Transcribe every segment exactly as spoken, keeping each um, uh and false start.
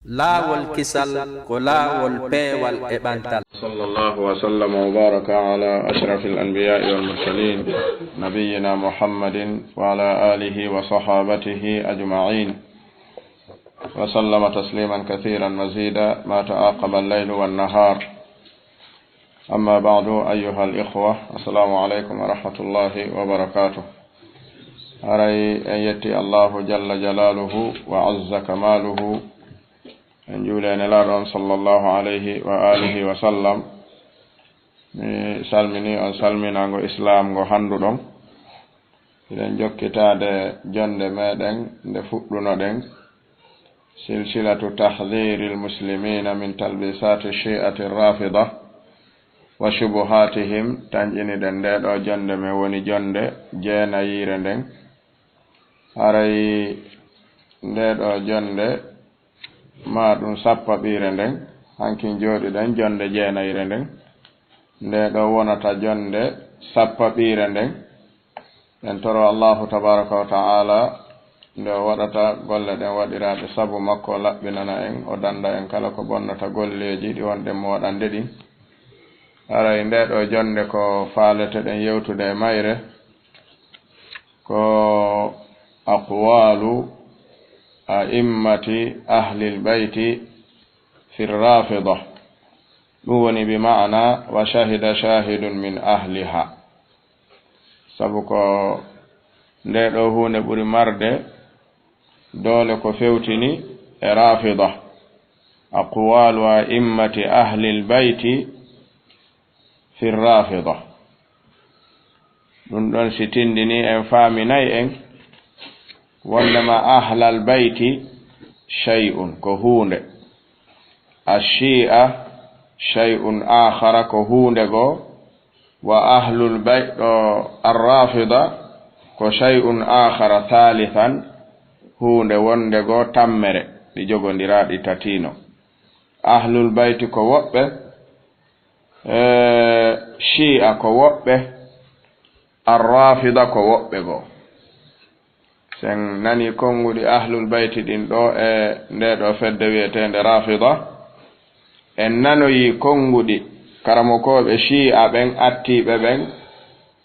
Laawol kisal ko laawol peewal e ɓantal. صلى الله وسلم وبارك على أشرف الأنبياء والمرسلين نبينا محمد وعلى آله وصحابته أجمعين وسلم تسليما كثيرا مزيدا ما تعاقب الليل والنهار. أما بعد، أيها الإخوة، السلام عليكم ورحمة الله وبركاته. Haray en yetti Allahu jalla jalaaluhu wa azza kamaaluhu, en juuli e Nelaaɗo on sallallahu alayhi wa alihi wa sallam. Mi salmini on salminaango Islaam ngo hannduɗon. Hiɗen jokkitaade jonnde meɗen nde fuɗɗunoɗen, silsilatu tahdhiril muslimina min talbisati shi'ati rafida wa shubuhatihim. Tanƴiniɗen nde ɗo jonnde, men woni jonnde jeenayiire nden. Haray nde ɗo jonnde, ma ɗum sappaɓiire nden, hankin jooɗiɗen jonnde jeenayiire nden. Nde ɗo wonata jonnde sappaɓiire nden. En toro Allahu tabaraka wa ta'ala nde o waɗata golle ɗen waɗiraaɗe sabu makko, o laɓɓinana en, o danda en kala ko bonnata golleeji ɗi wonɗen mo waɗande ɗin. Haray nde ɗo jonnde ko faaleteɗen yewtude e mayre, ko aqwalu a'immati ahlil bayti fi rafida. Ɗum woni bi ma'ana wa shahida shahidun min ahliha. Sabu ko nde ɗo huunde ɓuri marde doole ko fewtini e rafida. Aqwalu a'immati ahlil bayti fi rafida. Ɗum ɗon si tindini en, faaminay en wondema ahlal bayti shay'un, ko huunde. Ashi'a shay'un akhara, ko huunde goo. Wa ahlul bayt ɗo arrafida ko shay'un akhara thalithan, huunde wonde goo tammere, ɗi jogondiraa ɗi tatiino. Ahlul bayti ko woɓɓe, e, shi'a ko woɓɓe, arrafida ko woɓɓe goo. Sen nani konnguɗi ahlul bayti ɗin ɗo e nde ɗo fedde wi'eteende rafida. En nanoyi konnguɗi karamokooɓe shi'a ɓen attiiɓe ɓen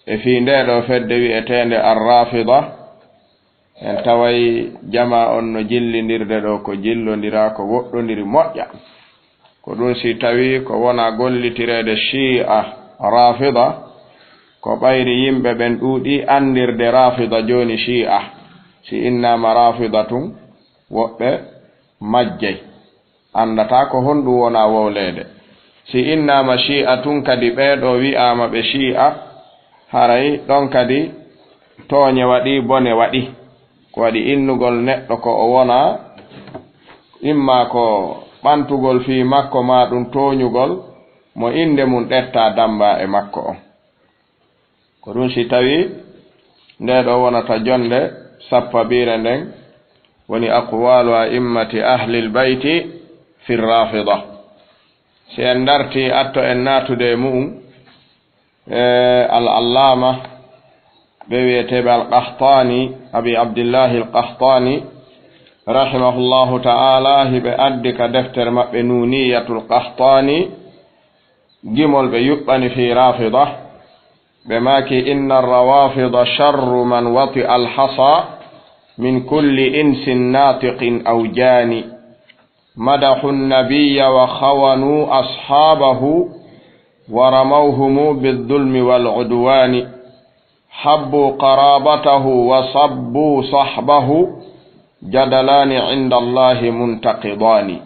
e fii nde ɗo fedde wi'eteende arrafida. En taway jamaa on no jillindirde ɗo ko jillondiraa, ko woɗɗondiri moƴƴa. Ko ɗum si tawii ko wona gollitireede shi'a rafida, ko ɓayri yimɓe ɓen ɗuuɗi anndirde rafida jooni shi'a. Si innaama rafida tun, woɓɓe majjay, anndataa ko honɗum wona wowleede. Si innaama shi'a tun kadi, ɓee ɗo wi'aama ɓe shi'a, haray ɗon kadi tooñe waɗi, bone waɗi. Ko waɗi innugol neɗɗo ko o wona, imma ko ɓantugol fii makko, maa ɗum tooñugol mo innde mum ɗettaa dammbaa e makko on. Ko ɗum si tawii nde ɗo wonata jonnde sappaɓiire nden, woni aqwalu a'immati ahlil bayti fi rafida. Si en dartii atto en naatude e mu'un, e, al-allaama ɓe wi'eteeɓe al-Qahtani, Abi Abdillahi al-Qahtani, rahimahullahu ta'ala, hiɓe addi ka deftere maɓɓe Nuniyatul Qahtani, gimol ɓe yuɓɓani fii rafida, ɓe maaki: "Inna rawafida sharru man wati al-hasa min kulli insin natiqin aw jani." Madahu nabiyya wa khawanu ashabahu wa ramawhumu bidh-dhulmi wal-udwani. Habbu qarabatahu wa sabbu sahbahu, jadalani inda Allahi muntaqidani.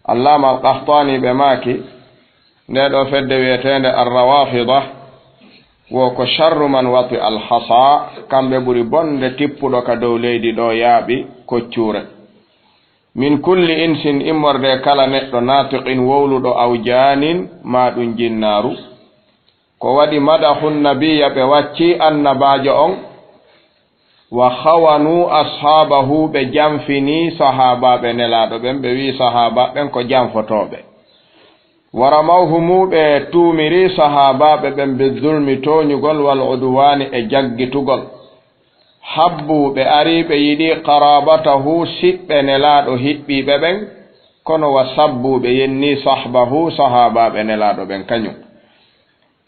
Allaama Al-Qahtani ɓe maaki, nde ɗo fedde wi'eteende Ar-Rawafida, wo ko sharru man wati al-hasa, kamɓe ɓuri bonde tippuɗo ka dow leydi ɗo yaaɓi koccuure. Min kulli insin, immorde e kala neɗɗo, natiqin, wowluɗo, aw jaanin, maa ɗum jinnaaru. Ko waɗi madahu nabiyya, ɓe waccii annabaajo on, wa khawanu ashabahu, ɓe janfinii sahaabaaɓe Nelaaɗo ɓen, ɓe wi'i sahaabaaɓe ɓen ko janfotooɓe. Wa ramawhumu, ɓe tuumirii sahaabaaɓe ɓen, bizulmi, tooñugol, wal udwaani, e jaggitugol. Habbu, ɓe arii ɓe yiɗi, qarabatahu, siɓɓe Nelaaɗo hiɓɓiiɓe ɓen, kono wa sabbuɓe yenni sahbahu, sahaabaaɓe Nelaaɗo ɓen kañum.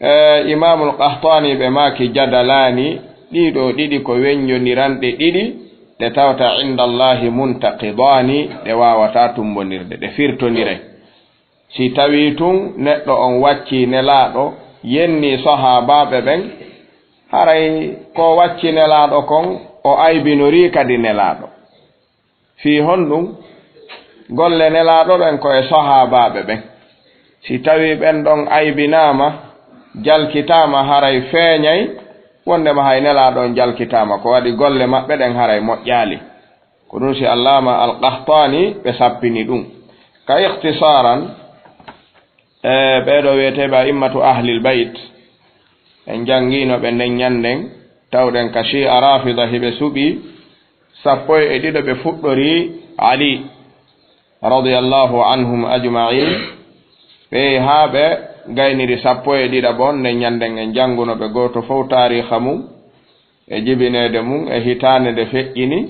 E, Imaamul Qahtani ɓe maaki jadalaani, ɗiɗo ɗiɗi ko weñjondiranɗe ɗiɗi, ɗe tawata inda Allahi muntaqidaani, ɗe waawataa tummbondirde, ɗe firtondiray. Si tawii tun neɗɗo on waccii Nelaaɗo, yennii sahaabaaɓe ɓen, haray ko wacci Nelaaɗo kon, o aybinorii kadi Nelaaɗo. Fii honɗum? Golle Nelaaɗo ɗen ko e sahaabaaɓe ɓen. Si tawii ɓen ɗon aybinaama, jalkitaama, haray feeñay wonndema hay Nelaaɗo on jalkitaama, ko waɗi golle maɓɓe ɗen haray moƴƴaali. Ko ɗum si Allaama Al-Qahtani ɓe sappini ɗum. Ka ikhtisaran, e, ɓeeɗo wiyeteeɓe a'immatu ahlil bayt, en janngiino ɓe nden ñannden, tawɗen ka Shi'a Rafida hiɓe suɓii sappo e ɗiɗo ɓe fuɗɗorii Ali, radiyallahu anhum ajma'in, ɓe haa ɓe gayniri sappo e ɗiɗaɓo on, nden ñannden en jannguno ɓe gooto fow taariiha mum, e jibineede mum, e hitaande nde feƴƴini,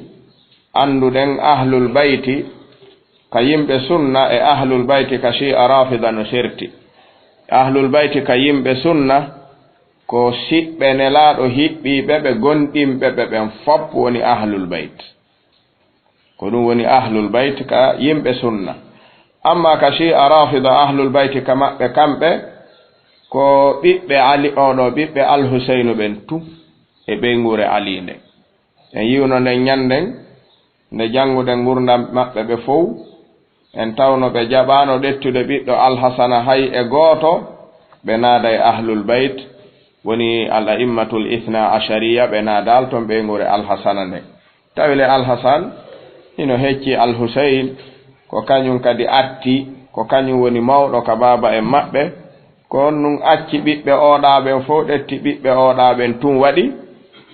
annduɗen Ahlul Bayti ka yimɓe sunna e Ahlul Bayti ka Shi'a Rafida no serti. Ahlul Bayti ka yimɓe sunna ko siɓɓe Nelaaɗo hiɓɓiiɓe ɓe, gomɗinɓe ɓe ɓen fop woni Ahlul Bayt. Ko ɗum woni Ahlul Bayt ka yimɓe sunna. Amma ka Shi'a Rafida, Ahlul Bayti ka maɓɓe kamɓe, ko ɓiɓɓe Ali, oo ɗoo ɓiɓɓe Al Huseynu ɓen tun e ɓeynguure Ali nden. En yi'uno nden ñannden, nde jannguɗen ngurndan maɓɓe ɓe fow, en tawno ɓe jaɓaano ƴettude ɓiɗɗo Al Hasana hay e gooto, ɓe naaday Ahlul Bayt, woni Al A'immatul Ithna Ashariya, ɓe naadaali ton ɓeynguure Al Hasana nden. Tawi le Al Hasan hino hecci Al Husayn, ko kañum kadi atti, ko kañum woni mawɗo ka baaba en maɓɓe. Ko on ɗum acci ɓiɓɓe ooɗaa ɓen fow, ƴetti ɓiɓɓe ooɗaa ɓen tun waɗi.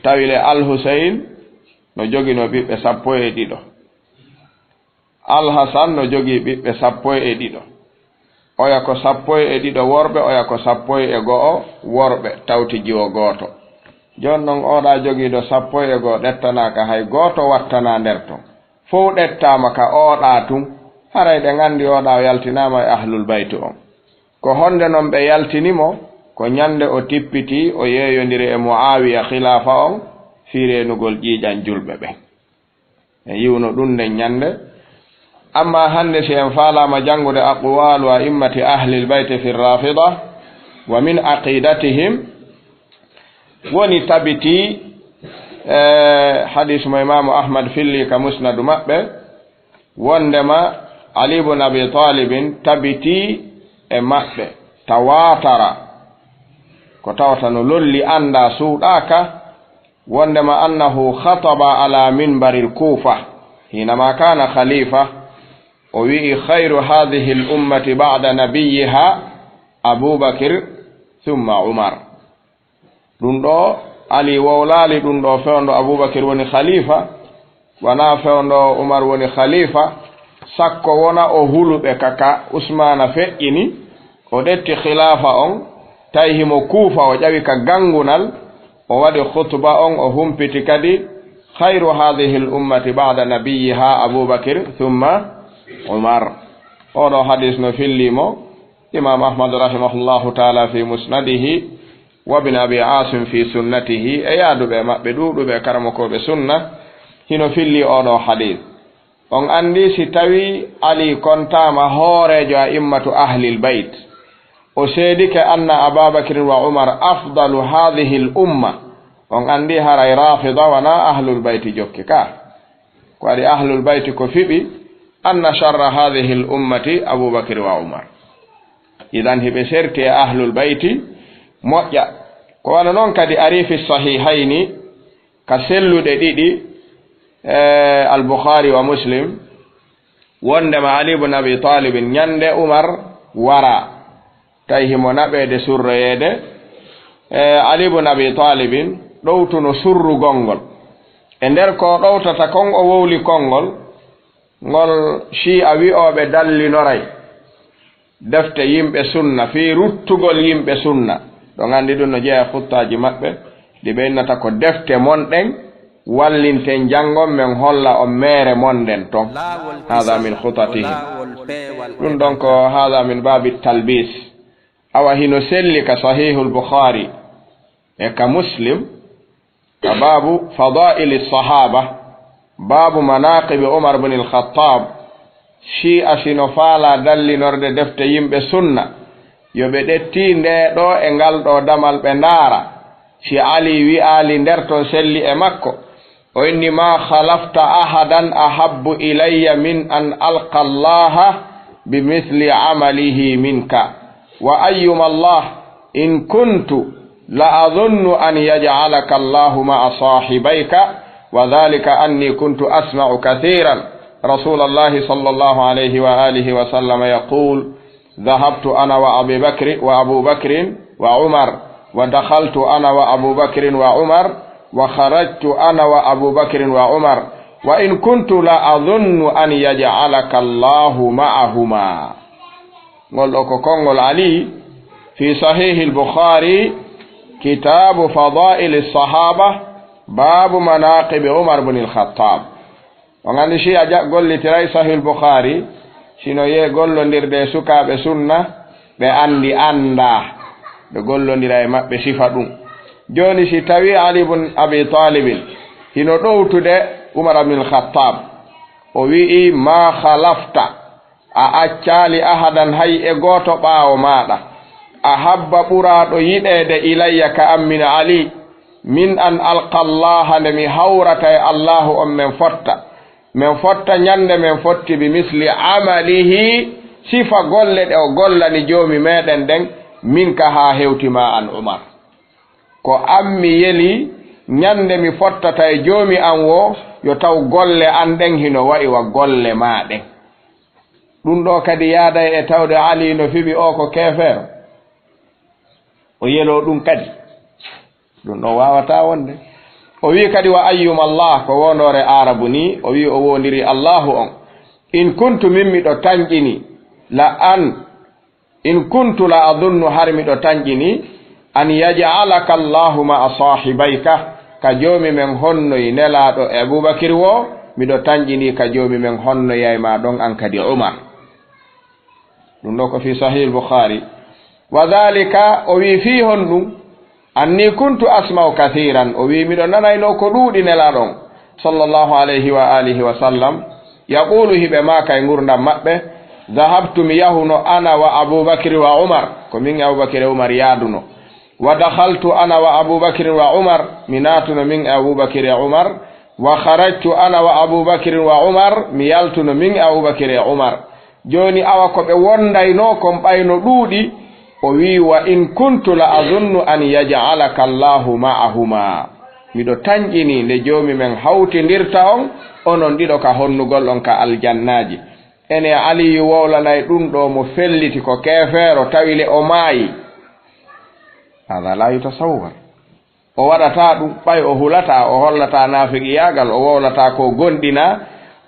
Tawi le Al Husayn no joginoo ɓiɓɓe sappo e ɗiɗo. Al Hasan no jogii ɓiɓɓe sappo e ɗiɗo. Oya ko sappo e ɗiɗo worɓe, oya ko sappo e go'o worɓe, tawti jiwo gooto. Jooni non, ooɗaa jogiiɗo sappo e go'o ƴettanaaka hay gooto wattanaa nder ton. Fow ƴettaama ka ooɗaa tun. Haray ɗen anndi ooɗaa o yaltinaama e Ahlul Bayti on. Ko honde non ɓe yaltini mo? Ko ñande o tippitii, o yeeyondiri e Mu'aawiya khilaafa on fii reenugol ƴiiƴan julɓe ɓen. En yi'uno ɗum nden ñande. Amma hannde, si en faalaama janngude aqwaalu a'immati ahlil bayti fi rafida wa min aqidatihim, woni tabitii, e, hadis mo Imaamu Ahmad filli ka musnadu maɓɓe, wondema Ali ibn Abi Talibin tabitii e maɓɓe, tawaatara, ko tawata no lolli, anndaa, suuɗaaka, wondema annahu khataba ala minbaril Kufa hinama kana khalifa, o wi'i, "Khayru hadhihi al ummati ba'da nabiyyiha Abu Bakr thumma Umar." Ɗum ɗo, Ali wowlaali ɗum ɗo fewndo Abu Bakr woni khalifa, wonaa fewndo Umar woni khalifa, sakko wona o huluɓe ka ka Usmaana feƴƴini, o ƴetti khilaafa on, tawi himo Kuufa, o ƴawi ka ganngunal, o waɗi khutba on, o humpiti kadi, "Khayru hadhihi al ummati ba'da nabiyyiha Abu Bakr thumma Umar." Oɗo hadis no filli mo Imam Ahmad rahimahullahu ta'ala fi musnadihi, wa ibn Abi Asim fi sunnatihi, e yaaduɓe e maɓɓe ɗuuɗuɓe e karamokooɓe sunna, hino filli oɗo hadis. On anndi si tawi Ali kontaama hooreejo a'immatu ahlil bayt, o seedike anna Aba Bakrin wa Umar afdalu hadhihi al umma, on anndi haray Rafida wona ahlul bayti jokki ka. Ko waɗi ahlul bayti ko fiɓi, anna sharra hadhihi al ummati Abu Bakr wa Umar. Idan hiɓe serti e ahlul bayti moƴƴa. Ko wano non kadi ari fi sahihayni, ka selluɗe ɗiɗi, e, Al-Bukhari wa Muslim, wondema Ali ibn Abi Talibin ñande Umar wara, tawi himo naɓeede surroyeede, e, Ali ibn Abi Talibin ɗowtuno surrugol ngol. E nder ko ɗowtata kon, o wowli konngol, ngol Shi'a wi'ooɓe dallinoray defte yimɓe sunna, fii ruttugol yimɓe sunna. Ɗon anndi ɗum no jeyaa e khuttaaji maɓɓe, ɗi ɓe innata ko defte mon ɗen, wallinten janngon men holla on meere mon nden ton. Hada min khutatihim. Ɗum ɗon ko haada min baabi talbis. Awa hino selli ka Sahihul Bukhari e ka Muslim, ka baabu fadaili sahaba, baabu manaqibi Umar bin al-Khattab. Shi'a sino faala dallinorde defte yimɓe sunna, yo ɓe ɗetti nde ɗo e ngal ɗo damal ɓe ndaara. Si Ali wi'aali nder ton selli e makko, o inni: "Ma khalafta ahadan ahabbu ilayya min an alqa Allaha bi mithli amalihi minka. Wa ayyuma Allah in kuntu la adhunnu an yaj'alaka Allahu ma'a sahibayka, wa dhalika anni kuntu asma'u kathiran Rasulallahi sallallahu alayhi wa alihi wa sallam yaqul: Dhahabtu ana wa Abi Bakri wa Abu Bakrin wa Umar, wa dakhaltu ana wa Abu Bakrin wa Umar, wa kharajtu ana wa Abu Bakrin wa Umar, wa in kuntu la adhunnu an yaj'alaka Allahu ma'ahuma." Ngol ɗo ko konngol Ali fi Sahihil Bukhari, kitaabu fadaili sahaba, baabu manaqibi Umar bin al-Khattab. On anndi Shi'a ja-, gollitiray Sahihul Bukhari, sino yee gollondirde e sukaaɓe sunna, ɓe anndi anndaa, ɓe gollondira e maɓɓe sifa ɗum. Jooni si tawi Ali ibn Abi Talibin hino ɗowtude Umar ibn al-Khattab, o wi'i: "Ma khalafta, a accaali ahadan hay e gooto ɓaawo maaɗa, a habba ɓuraaɗo yiɗeede ilayya ka an min Ali, min an alqa Allaha, nde mi hawrata e Allahu on men fotta. Men fotta ñande men fotti bi misli amalihi, sifa golle ɗe o gollani Joomi meɗen ɗen, minka haa hewti ma an Umar. Ko an mi yeli, ñande mi fottata e Joomi an woo, yo taw golle an ɗen hino wa'i wa golle maa ɗen." Ɗum ɗoo kadi yaaday e tawde Ali no fiɓi o ko keefeero. O yeloo ɗum kadi. Ɗum ɗoo waawataa wonde. O wi'i kadi: "Wa ayyuma Allah", ko wondoore Aarabu ni, o wi'i o wondiri Allahu on. "In kuntu", min miɗo tanƴini, "la an", in kuntu la adunnu, har miɗo tanƴini, "an yaj'alaka Allahu ma'a sahibayka", ka Joomi men honnoyi Nelaaɗo e Abubakir woo, miɗo tanƴini ka Joomi men honnoyay ma ɗon an kadi Umar. Ɗum ɗo ko fi Sahih Bukhari. Wa dhalika, o wi fii honɗum? Anni kuntu asma'u kathiran, o wi miɗo nanayno ko ɗuuɗi Nelaaɗo on, sallallahu alayhi wa alihi wa sallam, yaqulu, hiɓe maaka e ngurdam maɓɓe, dhahabtu, mi yahuno, ana wa Abu Bakri wa Umar, ko min e Abu Bakr e Umar yaaduno. Wa dakhaltu ana wa Abu Bakr wa Umar, mi naatuno min e Abu Bakr e Umar. Wa kharajtu ana wa Abu Bakr wa Umar, mi yaltuno min e Abu Bakr e Umar. Jooni, awa ko ɓe wondaynoo kon ɓay no ɗuuɗi, o wi'i, "Wa in kuntu la azunnu an yaj'alaka Allahu ma'ahuma." Miɗo tanƴini nde Joomi men hawtindirta on, onon ɗiɗo ka honnugol on ka aljannaaji. Ene Aliyu wowlanay ɗum ɗo mo felliti ko keefeero, tawi le o maayi. Hada la yutasawwar. O waɗataa ɗum, ɓay o hulataa, o hollataa naafiqiyaagal, o wowlataa ko gonɗinaa,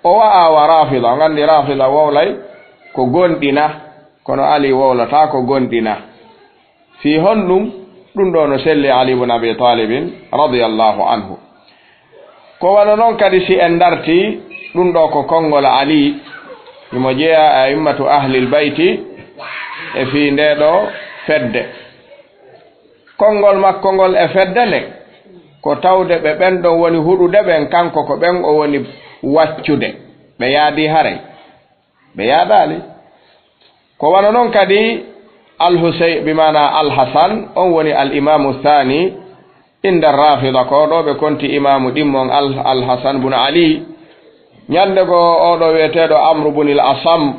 o wa'aa wa Raafida. On anndi Raafida wowlay ko gonɗinaa, kono Ali wowlataa ko gonɗinaa. Fii honɗum? Ɗum ɗo no selli Ali ibn Abi Talibin radiyallahu anhu. Ko wano non kadi si en dartii, ɗum ɗo ko konngol Ali, himo jeyaa e a'immatu ahlil bayti e fii ndee ɗo fedde. Konngol makko ngol e fedde nden, ko tawde ɓe ɓen ɗon woni huɗude ɓen, kanko ko ɓen o woni waccude. Ɓe yaadii haray? Ɓe yaadaali. Ko wano non kadi Al-Husay-, bi maana Al-Hasan, on woni Al-Imaamu Thani inda Rafida, ko ɗo ɓe konti imaamu ɗimmon Al-, Al-Hasan bun Ali. Ñande goo, oo ɗo wi'eteeɗo Amru bunil Asam,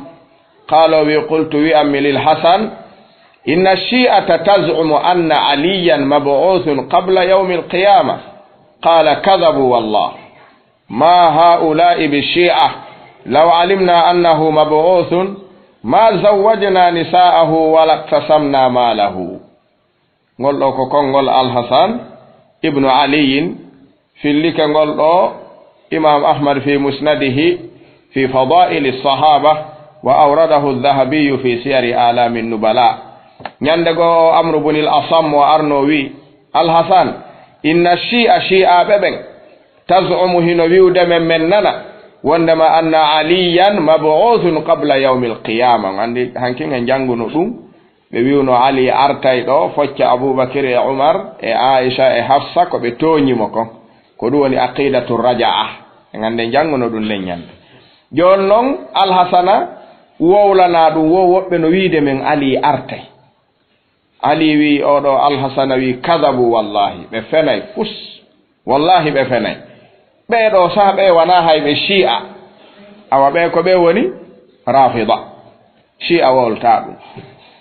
qaala, o wi, qultu, wi'ammi lil Hasan, inna shi'ata taz'umu anna Aliyan mab'uthun qabla yawmil qiyama. Qaala, kadhabu wallah. Ma ha'ula'i bi shi'a. Law alimna annahu mab'uthun ma zawwajna nisa'ahu wa laqtasamna malahu. Ngol ɗo ko konngol Al-Hasan ibnu Aliyin, fillike ngol ɗo Imam Ahmad fi Musnadihi fi Fada'ili Sahaba, wa awradahu Dhahabiyu fi Siyari Alami Nubala. Ñande goo o Amru bunil Asam o arno wi, Al-Hasan, inna shi'a, shi'aaɓe ɓen, taz'umu, hino wi'ude men, men nana, Wondema anna Aliyan mab'uthun qabla yawmil qiyama. Anndi hankin en jannguno ɗum. Ɓe wi'uno Ali artay ɗo, focca Abubakir e Umar e Aisha e Hafsa ko ɓe tooñi mo kon. Ko ɗum woni aqidatu raja'a. En anndi en jannguno ɗum nden ñannde. Jooni non Alhasana wowlana ɗum, wo woɓɓe no wi'ude men Ali artay. Ali wi'i, oɗo Alhasana wi'i, "Kadabu wallahi, ɓe fenay fus. Wallahi ɓe fenay. Ɓee ɗo sah ɓe wanaa hay ɓe Shi'a. Awa ɓe ko ɓe woni Rafida. Shi'a wowlata ɗum."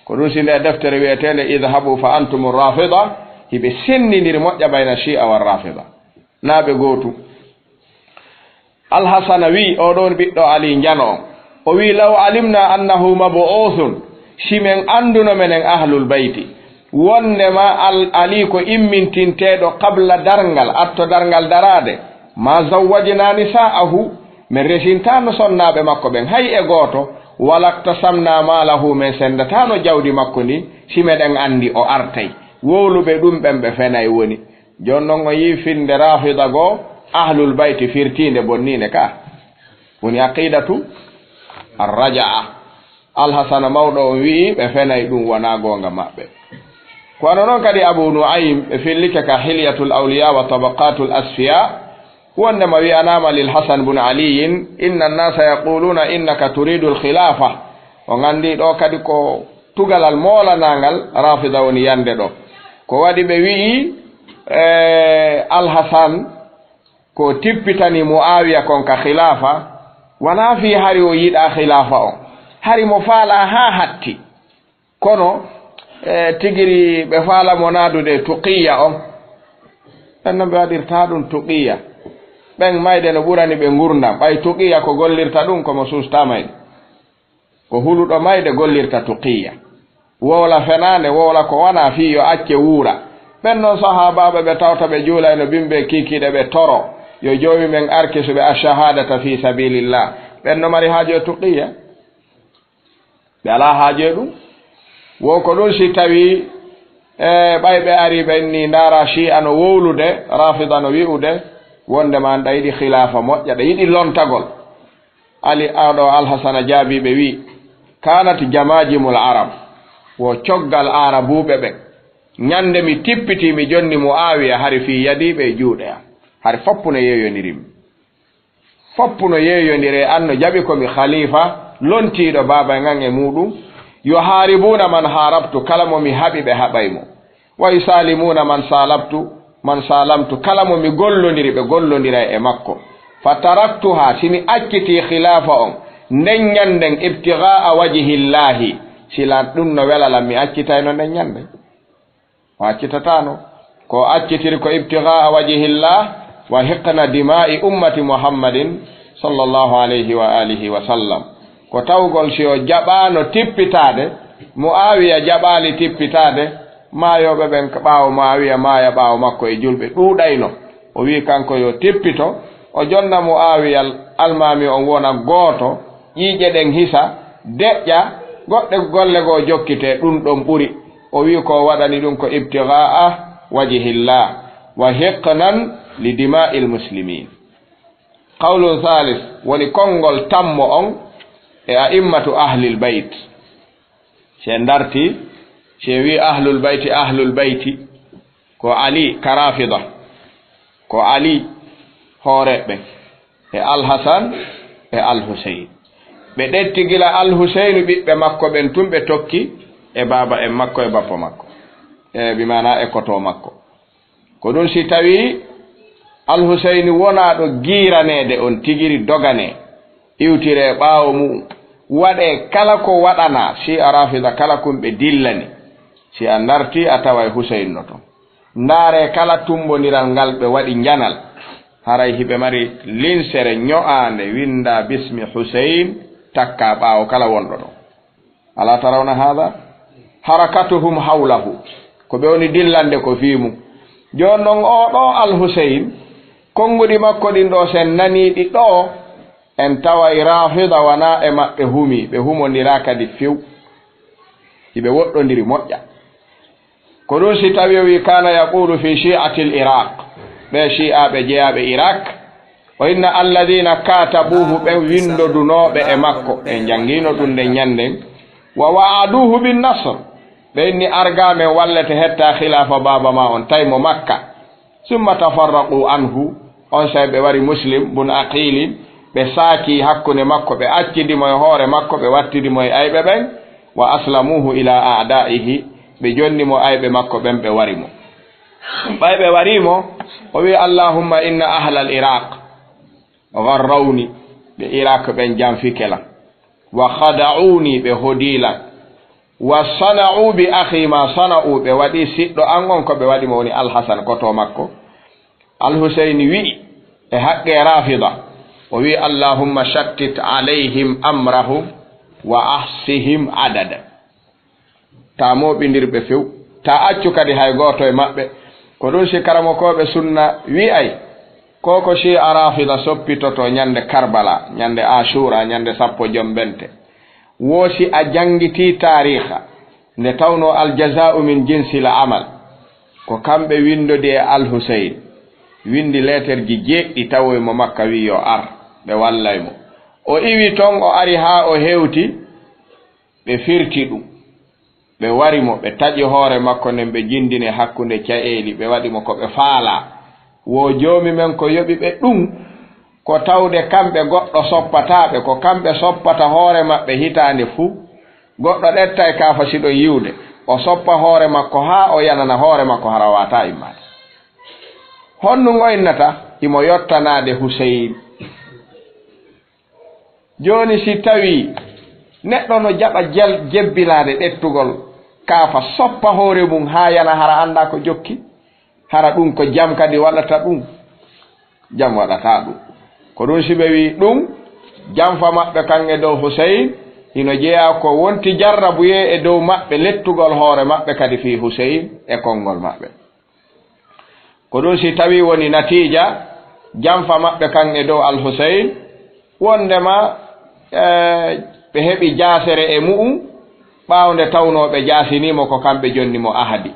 Ko ɗum si nde deftere wi'eteende Idhabu fa antumu Rafida, hiɓe sennindiri moƴƴa bayna Shi'a wa Rafida. Naa ɓe gootu. Alhasana wi'i, oɗon ɓiɗɗo Ali njano on. O wi'i, "Law alimna annahu mab'uthun, si men annduno menen Ahlul Bayti, wondema Al-, Ali ko immintinteeɗo qabla darngal, atto darngal daraade, ma zawwajna nisa'ahu, men resintaano sonnaaɓe makko ɓen, hay e gooto, walaktasamna malahu, men sendataano jawdi makko ndin, si meɗen anndi o artay." Wowluɓe ɗum ɓen ɓe fenay woni. Jooni non on yi'i finnde Rafida goo, Ahlul Bayti firtiinde bonniinde ka. Woni aqidatu ar-raja'a. Alhasana mawɗo on wi'i ɓe fenay, ɗum wonaa goonga maɓɓe. Ko wano non kadi Abu Nu'aym ɓe fillike ka Hilyatul Awliya wa Tabaqatul Asfiya, wondema wi'anaama lil Hasan bun Aliyin, "Inna an-nasa yaquluna innaka turidul khilafa." On anndi ɗo kadi ko tugalal moolanaangal Rafida woni yande ɗo. Ko waɗi ɓe wi'i, eh, Alhasan ko tippitani Muawiya kon ka khilaafa, wanaa fii hari o yiɗaa khilaafa on. Hari mo faalaa haa hatti. Kono, eh, tigiri ɓe faala mo naadude tuqiya on. Ɓen non ɓe waɗirta ɗum tuqiya. Ɓen mayde no ɓurani ɓe ngurndan. Ɓay tuqiya ko gollirta ɗum ko mo suustaa mayde. Ko huluɗo mayde gollirta tuqiya. Wowla fenaande, wowla ko wanaa fii yo acce wuura. Ɓen non sahaabaaɓe ɓe tawta ɓe juulayno bimbe kiikiiɗe ɓe toro, yo Joomi men arkisu ɓe ash-shahadata fi sabilillah. Ɓen no mari haaju e tuqiya? Ɓe alaa haaju e ɗum. Wo ko ɗum si tawi, e, ɓay ɓe ari ɓen ni ndaara Shi'a no wowlude, Rafida no wi'ude, wondema ɗa yiɗi khilaafa moƴƴa, ɗa yiɗi lontagol. Ali, aɗo Alhasana jaabii ɓe wi'i, "Kanat jamajimul Arab, wo coggal Aarabuuɓe ɓen. Ñande mi tippitii mi jonni Muawiya hari fii yadiiɓe e juuɗe am. Hari foppu no yeeyondirimmi. Foppu no yeeyondire an no jaɓi ko mi khalifa, lontiiɗo baaba ngan e muuɗum. Yuharibuna man harabtu, kala mo mi haɓi ɓe haɓay mo. Wa yusalimuna man salabtu, man salamtu, kala mo mi gollondiri, ɓe gollondiray e makko. Fa taraktuha, si mi accitii khilaafa on, nden ñanden, ibtigha'a wajhillahi, sila ɗum no wela lan, mi accitayno nden ñande. O accitataano. Ko o accitiri ko ibtigha'a wajhillah wa hiqna dima'i ummati Muhammadin sallallahu alayhi wa alihi wa sallam. Ko tawgol si o jaɓaano tippitaade, Muawiya jaɓaali tippitaade, maayooɓe ɓen ka ɓaawo Muawiya maaya ɓaawo makko e julɓe ɗuuɗayno. O wi'i kanko yo tippito, o jonna Muawiya almaami on wona gooto, ƴiiƴe ɗen hisa, deƴƴa, goɗɗe golle goo jokkitee, ɗum ɗon ɓuri. O wi'i ko o waɗani ɗum ko ibtigha'a wajhillah, wa hiqnan li dima'il muslimin. Qawlun thalith, woni konngol tammo on e a'immatu ahlil bayt. Si en darti, si en wi'i ahlul bayti, ahlul bayti, ko Ali ka Rafida, ko Ali hooreeɓe, e Alhasan, e Alhuseyn. Ɓe ɗetti gila Alhuseynu, ɓiɓɓe makko ɓen tun ɓe tokki e baaba en makko e bappa makko, e bi maana e koto makko. Ko ɗum si tawii Alhuseyni wonaa ɗo giiraneede on tigiri doganee, iwtiree ɓaawo mu'um, waɗee kala ko waɗanaa, si a Rafida kala kun ɓe dillani, si a dartii a taway Huseyn no ton. Ndaaree kala tumbondiral ngal ɓe waɗi njanal, haray hiɓe mari linsere ño'aande winndaa bismi Huseyn takkaa ɓaawo kala wonɗo ɗon. Alaa tarawna haada? Harakatuhum hawlahu. Ko ɓe woni dillande ko fii mum. Jooni non oo ɗoo Al-Huseyn, konnguɗi makko ɗin ɗoo, si en nanii ɗi ɗoo, en taway Raafida wanaa e maɓɓe humii, ɓe humondiraa kadi few. Hiɓe woɗɗondiri moƴƴa. Ko ɗum si tawii o wi'i, "Kaana yaquulu fii shii'atil Iraaq." Ɓee Shii'aaɓe jeyaaɓe Irak, O inna alladina katabuhu, ɓen winndodunooɓe e makko, en janngiino ɗum nden ñannden. Wa wa'aduhu bin nasr, ɓe inni argaa men wallete hetta khilaafa baaba ma on, tawi mo Makka. Summa tafarraqu anhu, onsay ɓe wari Muslim bun Aqili, ɓe saaki hakkunde makko, ɓe accidi mo e hoore makko, ɓe wattidi mo e ayɓe ɓen. Wa aslamuhu ila a'daihi, ɓe jonni mo ayɓe makko ɓen, ɓe wari mo. Ɓay ɓe warii mo, o wi'i, "Allahumma inna ahlal Iraq gharrawni, ɓe Iraq ɓen janfike lan. Wa khada'uni, ɓe hodii lan. Wa sana'u bi akhi ma sana'u, ɓe waɗi siɗɗo an on ko ɓe waɗi mo, woni Alhasan, koto makko." Alhusayni wi'i e haqqe Rafida, o wi'i, "Allahumma shattit alayhim amrahum wa ahsihim adada." Taa mooɓindir ɓe few, taa accu kadi hay gooto e maɓɓe. Ko ɗum si karamokooɓe sunna wi'ay, ko ko Shi'a Rafida soppitoto ñande Karbala, ñande Ashura, ñande sappo jombente. Wo si a janngitii taariikha, nde tawnoo al-jazaa'u min jinsil amal, ko kamɓe winndodi e Al-Husayn, winndi leeterji jeeɗiɗi tawoy mo Makka, wi'i yo ar, ɓe wallay mo. O iwi ton, o ari haa o hewti, ɓe firti ɗum. Ɓe wari mo, ɓe taƴi hoore makko nden, ɓe jindini hakkunde ca'eeli, ɓe waɗi mo ko ɓe faalaa. Wo Joomi men ko yoɓi ɓe ɗum, ko tawde kamɓe goɗɗo soppataa ɓe, ko kamɓe soppata hoore maɓɓe hitaande fuu. Goɗɗo ɗettay kaafa si ɗon yi'ude, o soppa hoore makko haa o yanana hoore makko hara waawataa immaade. Honɗum o innata? Himo yottanaade Huseyn. Jooni, si tawii neɗɗo no jaɓa jel-, jebbilaade ɗettugol kaafa, soppa hoore mum haa yana, hara anndaa ko jokki, hara ɗum ko jam kadi waɗata ɗum? Jam waɗataa ɗum. Ko ɗum si ɓe wi'i ɗum, janfa maɓɓe kan e dow Huseyn, hino jeyaa ko wonti jarrabuyee e dow maɓɓe, lettugol hoore maɓɓe kadi fii Huseyn e konngol maɓɓe. Ko ɗum si tawii woni natiija janfa maɓɓe kan e dow Al-Huseyn, wondema, eh, ɓe heɓi jaasere e mu'un, ɓaawo nde tawnoo ɓe jaasinii mo, ko kamɓe jonni mo ahadi.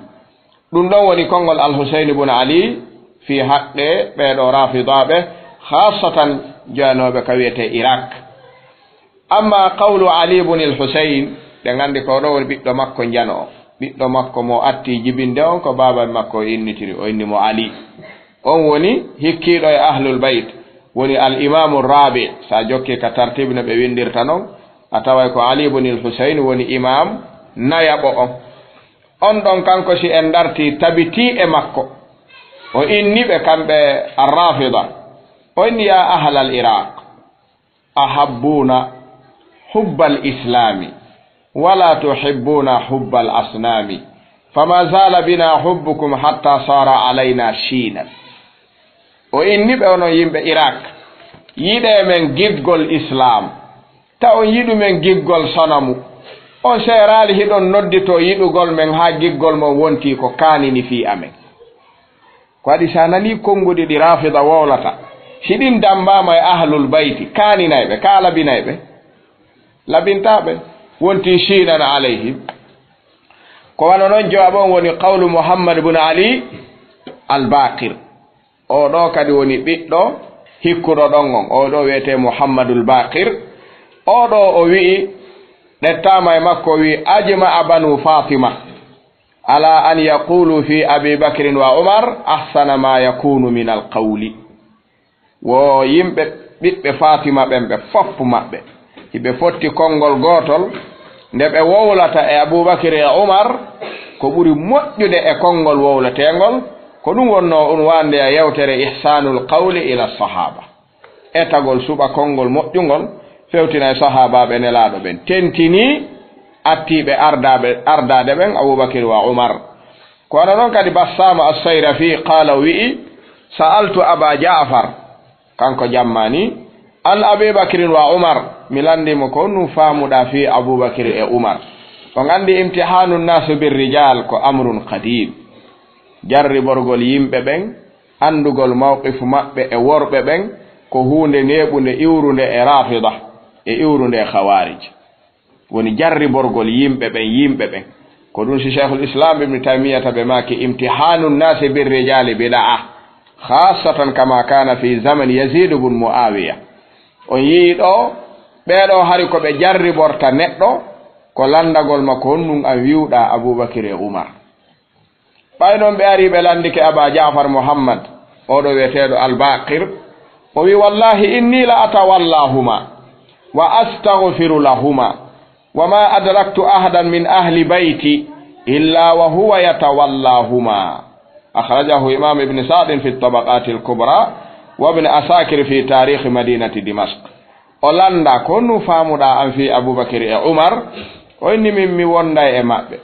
Ɗum ɗon woni konngol Al-Huseyn ibn Ali fii haqqe ɓee ɗoo Raafidaaɓe, khaasatan joyanooɓe ka wi'etee Irak. Amma qawlu Ali ibn al-Husayn, ɗen anndi ko ɗo woni ɓiɗɗo makko njano, ɓiɗɗo makko mo atti jibinde on, ko baaba makko o innitiri, o inni mo Ali. On woni hikkiiɗo e Ahlul Bayt, woni al-Imaamu Raabi. Sa jokki ka tartiib no ɓe winndirta non, a taway ko Ali ibn al-Husayn woni imaam nayaɓo on. On ɗon kanko, si en dartii, tabitii e makko. O inni ɓe kamɓe Ar-Raafida. O inni, "Ya ahlal Iraq, ahabbuna hubbal islami, wala tuhibbuna hubbal asnami, fama zala bina hubbukum hatta sara alayna shinan." O inni ɓe, "Onon yimɓe Irak, yiɗee men giggol Islaam, ta on yiɗu men giggol sanamu. On seeraali hiɗon nodditoo yiɗugol men haa giggol mon wontii ko kaanini fii amen." Ko waɗi, si a nanii konnguɗi ɗi Raafida wowlata, si ɗin dammbaama e Ahlul Bayti, kaaninay ɓe, kaa labinay ɓe? Labintaa ɓe. Wontii shinan alayhim. Ko wano non, jawaabu on woni qawlu Muhammad ibn Ali al-Baqir. Oo ɗoo kadi woni ɓiɗɗo hikkuɗo ɗon on. Oo ɗoo wi'etee Muhammadul Baqir. Oo ɗoo o wi'i, ɗettaama e makko, o wi'i, "Ajma'a banu Fatima ala an yaqulu fi Abi Bakrin wa Umar ahsana ma yakunu min al-qawli." Wo yimɓe ɓiɓɓe Fatima ɓen, ɓe fof maɓɓe, hiɓe fotti konngol gootol, nde ɓe wowlata e Abubakir e Umar, ko ɓuri moƴƴude e konngol wowleteengol, ko ɗum wonnoo unwaande e yewtere Ihsanul Qawli ila Sahaba. Etagol suɓa konngol moƴƴungol fewtina e sahaabaaɓe Nelaaɗo ɓen, tentinii attiiɓe ardaaɓe, ardaade ɓen, Abubakir wa Umar. Ko wano non kadi Bassaama As-Sayrafi, qaala, o wi'i, "Sa'altu Aba Ja'far," kanko jammaani, "an Abi Bakrin wa Umar," mi lanndii mo, "Ko honɗum faamuɗaa fii Abubakir e Umar?" On anndi, imtihaanu nnaasu bir rijaal ko amrun qadiim. Jarriborgol yimɓe ɓen, anndugol mawqifu maɓɓe e worɓe ɓen, ko huunde neeɓunde, iwrunde e Raafida, e iwrunde e Khawaarij. Woni jarriborgol yimɓe ɓen, yimɓe ɓen. Ko ɗum si Shaykhul Islam Ibn Taymiyyata ɓe maaki, "Imtihaanu nnaasi bir rijaali bida'a, خاصة كما كان في زمن يزيد بن معاوية. On yi'i ɗo, ɓee ɗo hari ko ɓe jarriborta neɗɗo, ko lanndagol makko honɗum an wi'uɗaa Abubakir e Umar. Ɓay non ɓe ari ɓe lanndike Aba Ja'far Muhammad, oo ɗo wi'eteeɗo Al-Baqir, o wi'i, "Wallahi inni la atawallahuma wa astaghfiru lahuma, wa ma adraktu ahadan min ahli bayti illa wa huwa yatawallahuma." Akhrajahu Imam Ibn Sa'd fi Tabaqatil Kubra wa Ibn Asakir fi Tarikh Madinati Dimashq. O lannda, ko honɗum faamuɗaa an fii Abubakir e Umar? O inni, min mi wonday e maɓɓe.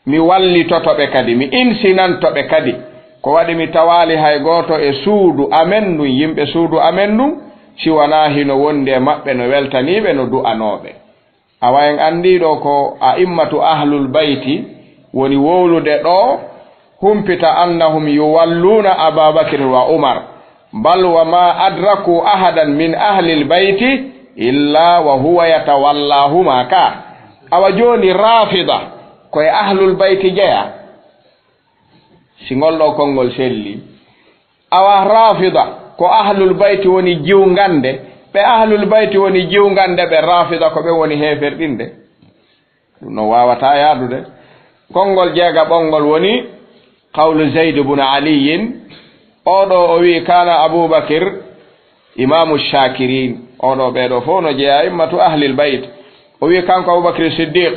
Mi wallitoto ɓe kadi, mi insinanto ɓe kadi. Ko waɗi mi tawaali hay gooto e suudu amen ndun, yimɓe suudu amen ndun, si wanaa hino wondi e maɓɓe no weltaniiɓe, no du'anooɓe. Awa en anndii ɗo ko a'immatu ahlul bayti woni wowlude ɗo, humpita annahum yuwalluuna Aba Bakrin wa Umar, bal wa ma adraku ahadan min ahlil bayti illa wa huwa yatawallahuma ka. Awa jooni Rafida ko e ahlul bayti jeya? Si ngol ɗo konngol selli, awa Rafida ko ahlul bayti woni jiwngande, ɓe ahlul bayti woni jiwngande ɓe Rafida ko ɓe woni heeferɗinde? Ɗum no waawataa yaadude. Konngol jeegaɓongol woni qawlu Zayd ibn Aliyin. Oo ɗo o wi'i, "Kana Abubakir imamu shakirin." Oo ɗo ɓee ɗo fof no jeyaa immatu ahlil bayt. O wi'i kanko Abubakir Siddiq,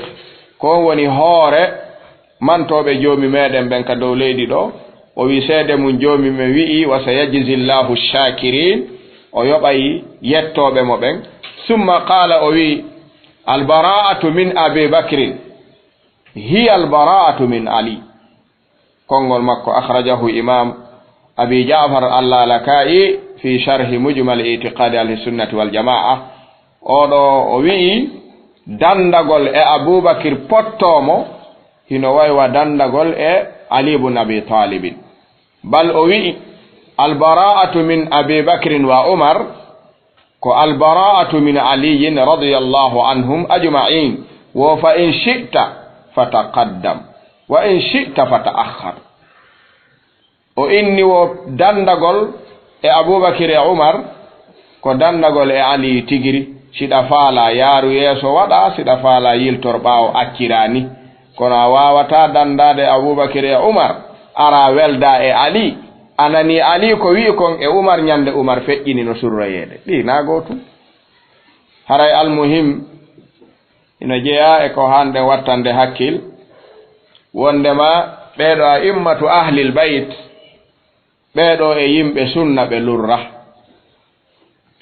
ko on woni hoore mantooɓe Joomi meɗen ɓen ka dow leydi ɗo. O wi'i seede mum Joomi men wi'i, "Wa sayajzi Allahu shakirin." O yoɓay yettooɓe mo ɓen. Summa qala, o wi'i, "Al bara'atu min Abi Bakrin hiya al bara'atu min Ali." Konngol makko, akhrajahu Imam Abi Ja'far Al-Lalaka'i fi sharhi Mujmal I'tiqadi Ahli Sunnati wal Jama'a. Oo ɗo o wi'i, danndagol e Abubakir pottoomo hino way wa danndagol e Ali ibn Abi Talibin. Bal o wi'i, "Al bara'atu min Abi Bakrin wa Umar." Ko albara'atu min Aliyin radiyallahu anhum ajma'in. Wo fa in shi'ta fataqaddam, wa in shi'ta fata'akhkhar. O inni wo danndagol e Abubakir e Umar, ko danndagol e Ali tigiri. Siɗa faala yaaru yeeso waɗa, siɗa faala yiltor ɓaawo accirani. Kono a waawataa danndaade Abubakir e Umar, ara welda e Ali. A nanii Ali ko wi'i kon e Umar ñande Umar feƴƴini no surroyeede. Ɗi na gootum. Haray almuhim, ina jeyaa e ko haanɗen wattande hakkil, wondema ɓee ɗo a'immatu ahlil bayt, ɓee ɗo e yimɓe sunna ɓe lurra.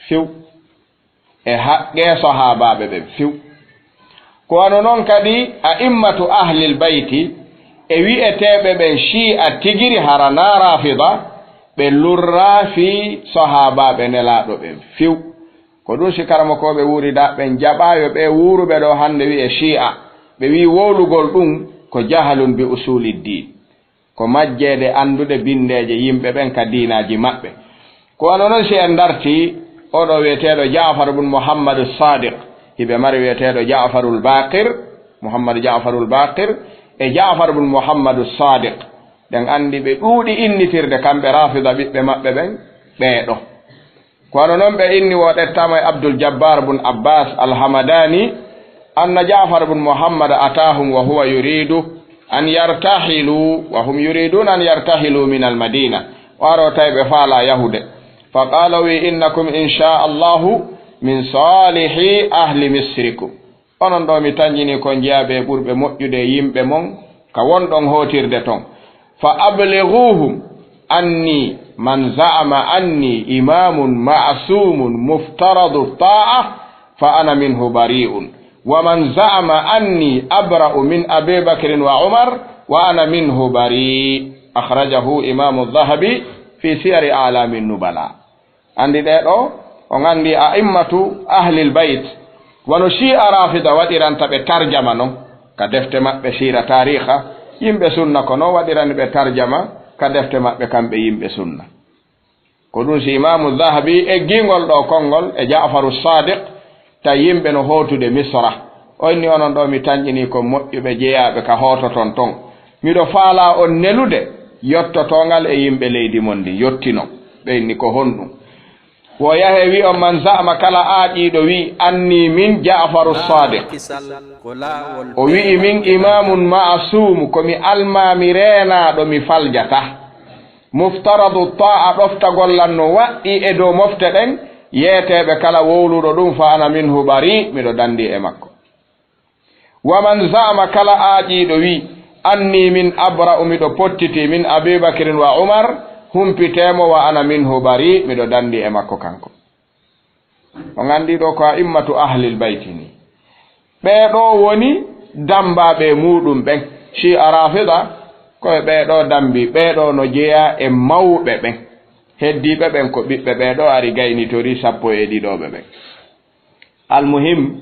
Few. E haqqee sahaabaaɓe ɓen few. Ko wano non kadi a'immatu ahlil bayti e wi'eteeɓe ɓen Shi'a tigiri, hara naa Rafida, ɓe lurraa fii sahaabaaɓe Nelaaɗo ɓen few. Ko ɗun si karamokooɓe wuuridaaɓe ɓen jaɓaa yo ɓee wuuruɓe ɗoo hannde wi'e Shi'a, ɓe wi'i wowlugol ɗun ko jahlun bi usuulid diin. Ko majjeede anndude binndeeje yimɓe ɓen ka diinaaji maɓɓe. Ko wano non si en dartii, oo ɗoo wi'eteeɗo Ja'far ibn Muhammadu Sadiq, hiɓe mari wi'eteeɗo Ja'farul Baqir, Muhammadu Ja'farul Baqir, e Ja'far ibn Muhammadu Sadiq. Ɗen anndi ɓe ɗuuɗi innitirde kamɓe Rafida ɓiɓɓe maɓɓe ɓen, ɓee ɗoo. Ko wano non ɓe inni wo ɗettaama e Abdul Jabbar bun Abbas Al-Hamadani, anna Ja'far bun Muhammad atahum wa huwa yuridu an yartahilu, wa hum yuriduna an yartahilu min al-Madina. O aroo tawi ɓe faalaa yahude. Fa qala, o wi, "Innakum, insha Allahu, min salihi ahli Misrikum." Onon ɗoo mi tanƴinii kon jeyaaɓe e ɓurɓe moƴƴude e yimɓe mon ka wonɗon hootirde ton. Fa ablighuhum anni man za'ama anni imamun ma'sumun muftaradu ta'a fa ana minhu bari'un. Wa man za'ama anni abra'u min Abi Bakrin wa Umar wa ana minhu bari'. Akhrajahu Imamu Dhahabi fi Siyari A'lami Nubala. Anndi ɗee ɗoo, on anndi a'immatu ahlil bayt, wano Shi'a Rafida waɗiranta ɓe tarjama non, ka defte maɓɓe siira taariikha, yimɓe sunna ko non waɗirani ɓe tarjama ka defte maɓɓe kamɓe yimɓe sunna. Ko ɗun si Imaamu Dhahabi eggii ngol ɗoo konngol e Ja'faru Sadiq, tawi yimɓe no hootude Misra. O inni onon ɗoo mi tanƴinii kon moƴƴuɓe jeyaaɓe ka hoototon ton. Miɗo faalaa on nelude yottotoongal e yimɓe leydi mon ndin, yottino. Ɓe inni ko honɗum? Wo yahe wi'on, "Man za'ama," kala aaƴiiɗo wi'i, "anni min Ja'faru Sadiq," o wi'i, "Min imamun ma'asum, ko mi almaami reenaaɗo, mi faljata. Muftaradu ta'a, ɗoftagol lan no waɗɗii e dow mofte ɗen, yeeteeɓe kala wowluɗo ɗum, fa ana minhu bari, miɗo dandi e makko." "Wa man za'ama," kala aaƴiiɗo wi'i, "anni min abra'u," miɗo pottiti, "min Abi Bakrin wa Umar," humpitee mo, "wa ana minhu bari," miɗo dandi e makko kanko. On anndi ɗo ko a'immatu ahlil bayti ni. Ɓee ɗo woni dambaaɓe muuɗum ɓen. Shi'a Rafida, ko e ɓee ɗo dambi, ɓee ɗo no jeyaa e mawɓe ɓen. Heddiiɓe ɓen ko ɓiɓɓe ɓee ɗo ari gaynitori sappo e ɗiɗooɓe ɓen. Almuhim,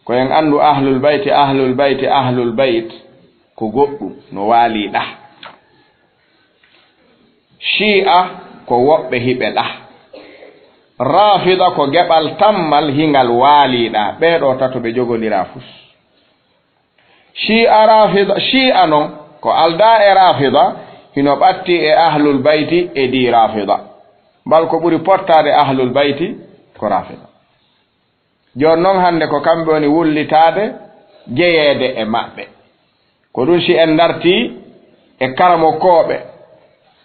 ko en anndu ahlul bayti, ahlul bayti, ahlul bayt, ko goɗɗum, no waalii ɗah. Shi'a ko woɓɓe hiɓe ɗah. Rafida ko geɓal tammal hingal waalii ɗah. Ɓee ɗo tato ɓe jogondiraa fus. Shi'a Rafida, Shi'a non, ko aldaa e Rafida, hino ɓatti e ahlul bayti e di Rafida. Bal ko ɓuri pottaade ahlul bayti ko Rafida. Jooni non hannde ko kamɓe woni wullitaade jeyeede e maɓɓe. Ko ɗum si en dartii e karamokooɓe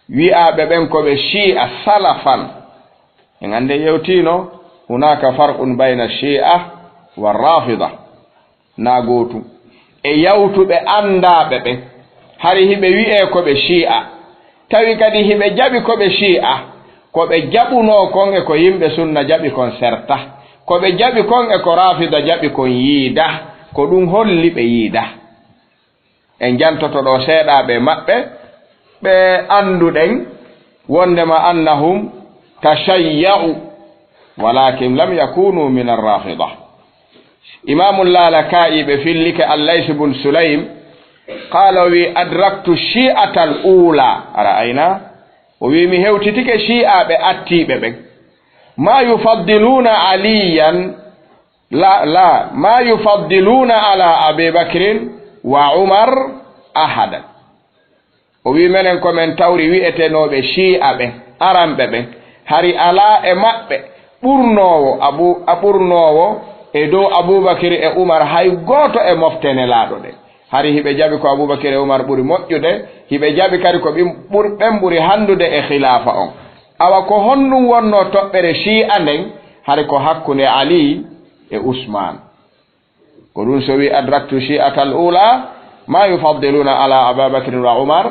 wi'aaɓe ɓen ko ɓe Shi'a salafan. En anndi yewtiino, "Hunaka farqun bayna Shi'a wa Rafida." Na gootum. E yawtuɓe anndaaɓe ɓen, hari hiɓe wi'ee ko ɓe Shi'a, tawi kadi hiɓe jaɓi ko ɓe Shi'a, ko ɓe jaɓunoo kon e ko yimɓe sunna jaɓi kon serta, ko ɓe jaɓi kon e ko Rafida jaɓi kon yiida, ko ɗum holli ɓe yiida. En jantoto ɗo seeɗaaɓe maɓɓe, ɓe annduɗen wondema annahum tashayya'u, walakin lam yakunu min ar-Rafida. Imaamu Lalaka'i ɓe fillike Al-Lays bun Sulaym, qala, o wi, "Adraktu shi'ata al-ula." A ra'ayna? O wi, "Mi hewtitike Shi'aaɓe attiiɓe ɓen. Ma yufaddiluna Aliyan, la, la, ma yufaddiluna ala Abi Bakrin wa Umar ahadan." O wi, "Menen ko men tawri wi'etenooɓe Shi'a ɓen, aranɓe ɓen, hari alaa e maɓɓe ɓurnoowo Abu-, a ɓurnoowo e dow Abubakir e Umar hay gooto e mofte Nelaaɗo ɗen. Hari hiɓe jaɓi ko Abubakir e Umar ɓuri moƴƴude, hiɓe jaɓi kadi ko ɓin ɓur-, ɓen ɓuri hanndude e khilaafa on. Awa ko honɗum wonnoo toɓɓere Shi'a nden? Hari ko hakkunde Ali e Usmaan." Ko ɗum so wi adraktu shi'ata al-ula ma yufaddiluna ala Aba Bakrin wa Umar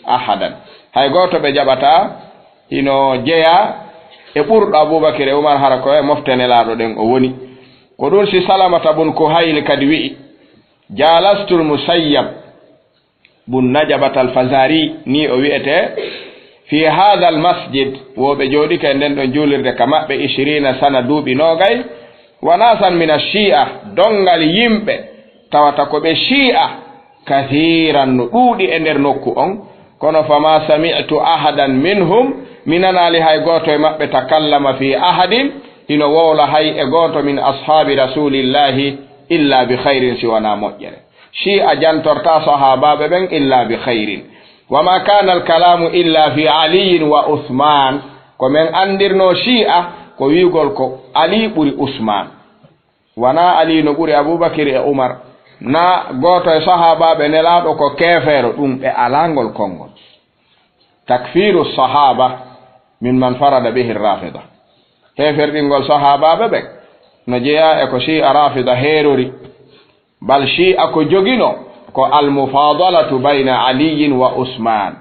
ahadan. Hay gooto ɓe jaɓata hino jeya e ɓurɗo Abubakir e Umar, hara ko e mofte Nelaaɗo ɗen o woni. Ko ɗum si Salamata bun Kuhayl kadi wi'i, jalastul Musayyab bun Najabat al-Fazari, ni o wi'ete, fi hadha al-masjid, wo ɓe jooɗike e nden ɗon juulirde ka maɓɓe, ishrina sana, duuɓi noogay, wa nasan min ash-Shi'a, dongal yimɓe, tawata ko ɓe Shi'a, kathiran, no ɗuuɗi e nder nokku on, kono fama sami'tu ahadan minhum, mi nanaali hay gooto e maɓɓe, takallama fi ahadin, hino wowla hay e gooto min ashaabi rasulillahi illa bi khayrin, si wanaa moƴƴere. Shi'a jantortaa sahaabaaɓe ɓen illa bi khayrin. Wa ma kana al-kalamu illa fi Aliyin wa Usman. Ko men andirnoo Shi'a ko wi'ugol ko Ali ɓuri Usman. Wanaa Ali no ɓuri Abubakir e Umar. Na gooto e sahaabaaɓe Nelaaɗo ko keefeero, ɗum ɓe alaa ngol konngol. Takfiru sahaba min man farada bihi rafida. Heeferɗingol sahaabaaɓe ɓen no jeyaa e ko Shi'a Rafida heerori. Bal Shi'a ko joginoo ko al-mufadalatu bayna Aliyin wa Usman,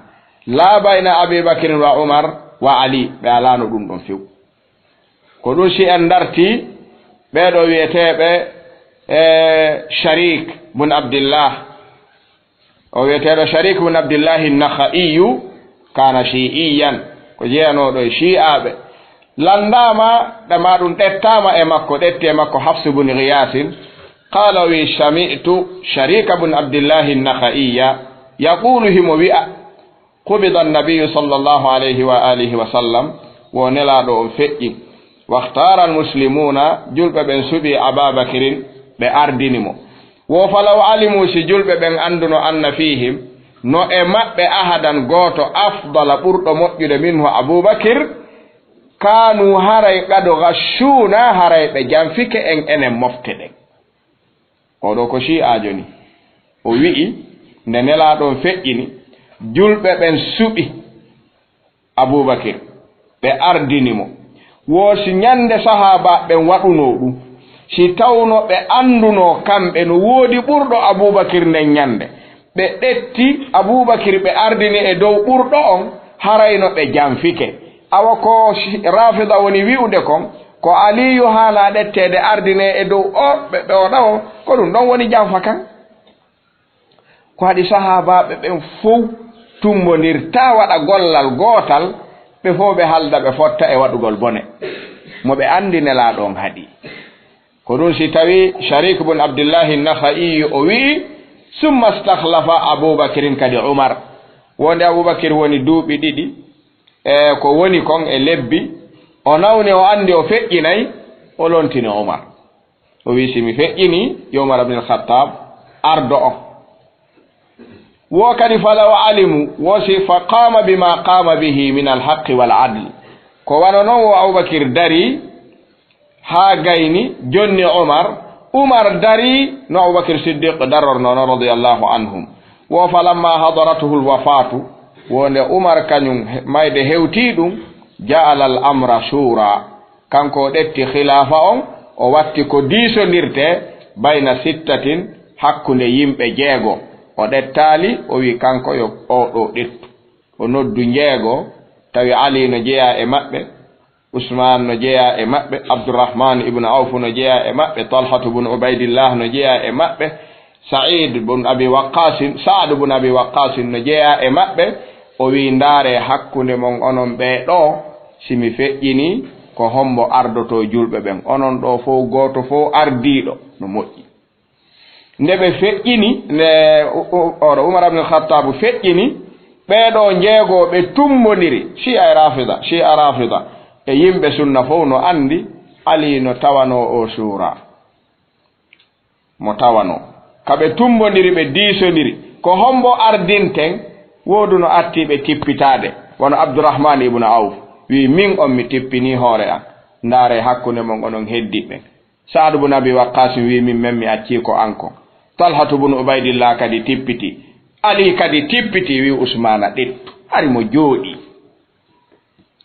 la bayna Abi Bakrin wa Umar wa Ali. Ɓe alaano ɗum ɗon few. Ko ɗum Shi'a dartii ɓee ɗoo wi'eteeɓe, e, Sharik bun Abdillah. O wi'eteeɗo Sharik bun Abdillahi Nakha'iyu, kana shi'iyyan, ko jeyanooɗo e Shi'aaɓe. Lanndaama, ɗama ɗum ɗettaama e makko, ɗetti e makko Hafsu bun Ghiyasin. Qala, o wi, sami'tu Sharika bun Abdillahi Nakha'iyya yaqulu, himo wi'a, qubida an-nabiyyu sallallahu alayhi wa alihi wa sallam, wo Nelaaɗo on feƴƴi. Wakhtara al-muslimuna, julɓe ɓen suɓi Aba Bakrin, ɓe ardini mo. Wo falaw alimu, si julɓe ɓen annduno, anna fihim, no e maɓɓe ahadan gooto afdala ɓurɗo moƴƴude minhu Abubakir, kaanu haray qad ghashshuna, haray ɓe janfike en enen mofte ɗen. Oɗo ko shi'aajo ni. O wi'i, nde Nelaaɗo on feƴƴini, julɓe ɓen suɓi Abubakir, ɓe ardini mo. Wo si ñande sahaabaaɓe ɓen waɗunoo ɗun, si tawno ɓe andunoo kamɓe no woodi ɓurɗo Abubakir nden ñande, ɓe ɗetti Abubakir ɓe ardini e dow ɓurɗo on, harayno ɓe janfike. Awa ko shi-, Rafida woni wi'ude kon, ko Aliyu haanaa ɗetteede ardinee e dow o, ɓe, ɓe o ɗawo, ko ɗun ɗon woni janfa kan. Ko haɗi sahaabaaɓe ɓen fow tumbondirtaa waɗa gollal gootal, ɓe fow ɓe halda ɓe fotta e waɗugol bone. Mo ɓe andi Nelaaɗo on haɗi. Ko ɗun si tawi Sharik bun Abdillahi Nakha'i o wi'i, "Summa stakhlafa Abubakrin kadi Umar." Wonde Abubakir woni duuɓi ɗiɗi, e ko woni kon e lebbi, o nawni, o andi, o feƴƴinay, o lontini Umar. O wi'i, "Si mi feƴƴini, yo Umar ibn al-Khattab ardo on." Wo kadi, "Falaw alimu", wo si, "fa qama bima qama bihi min al-haqqi wal adl." Ko wano non wo Abubakir dari, haa gayni, jonni Umar. Umar dari no Abubakir Siddiq darornoo non, radiyallahu anhum. Wo falamma hadaratuhu lwafatu, wo nde Umar kañum he-, mayde hewtii ɗum, ja'ala al amra shura. Kanko o ɗetti khilaafa on, o watti ko diisondirtee bayna sittatin, hakkunde yimɓe jeego. O ɗettaali, o wi'i kanko yo oo ɗoo ɗettu. O noddu njeego, tawi Ali no jeyaa e maɓɓe, Usmaan no jeyaa e maɓɓe, Abdurrahmaan ibn Awf no jeyaa e maɓɓe, Talhatu bun Ubaydillah no jeyaa e maɓɓe, Sa'iid bun Abi Waqqaasin, Sa'd bun Abi Waqqaasin no jeyaa e maɓɓe. O wi'i, "Ndaaree hakkunde mon onon ɓee ɗoo, si mi feƴƴinii, ko hommbo ardotoo julɓe ɓen? Onon ɗoo fow, gooto fow ardiiɗo, no moƴƴi." Nde ɓe feƴƴini, nde U-, U-, oɗo Umar ibn Khattab feƴƴini, ɓee ɗoo njeego ɓe tumbondiri, Shi'a e Rafida, Shi'a Rafida, e yimɓe sunna fow no andi Ali no tawanoo oo suura. Mo tawanoo. Ka ɓe tumbondiri, ɓe diisondiri, ko hommbo ardinten? Wooduno artii ɓe tippitaade, wano Abdurrahman ibn Awf, wi'i, "Min on mi tippinii hoore an. Ndaaree hakkunde mon onon heddiiɓe ɓen." Sa'd bun Abi Waqqas wi'i, "Min men mi accii ko an kon." Talhatu bun Ubaydillah kadi tippiti. Ali kadi tippiti, wi'i, "Usmaana ɗettu." Hari mo jooɗii.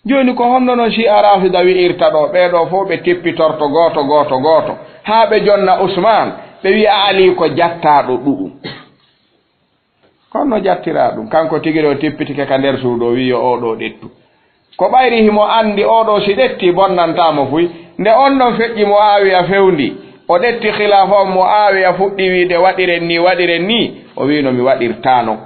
Jooni ko honno non Shi'a Rafida wi'irta ɗoo, ɓee ɗoo fow ɓe tippitorto gooto, gooto, gooto, haa ɓe jonna Usmaan, ɓe wi'a Ali ko jattaaɗo ɗu'um? Ko honno jattiraa ɗum? Kanko tigi ɗoo tippitike ka nder suudu, o wi'i yo oo ɗoo ɗettu. Ko ɓayri himo anndi oo ɗoo si ɗettii bonnantaa mo fuy. Nde on ɗon feƴƴi Mu'aawiya fewndi, o ɗetti khilaafa on, Mu'aawiya fuɗɗi wi'ude, "Waɗiren nii, waɗiren nii." O wi'ino, "Mi waɗirtaa non."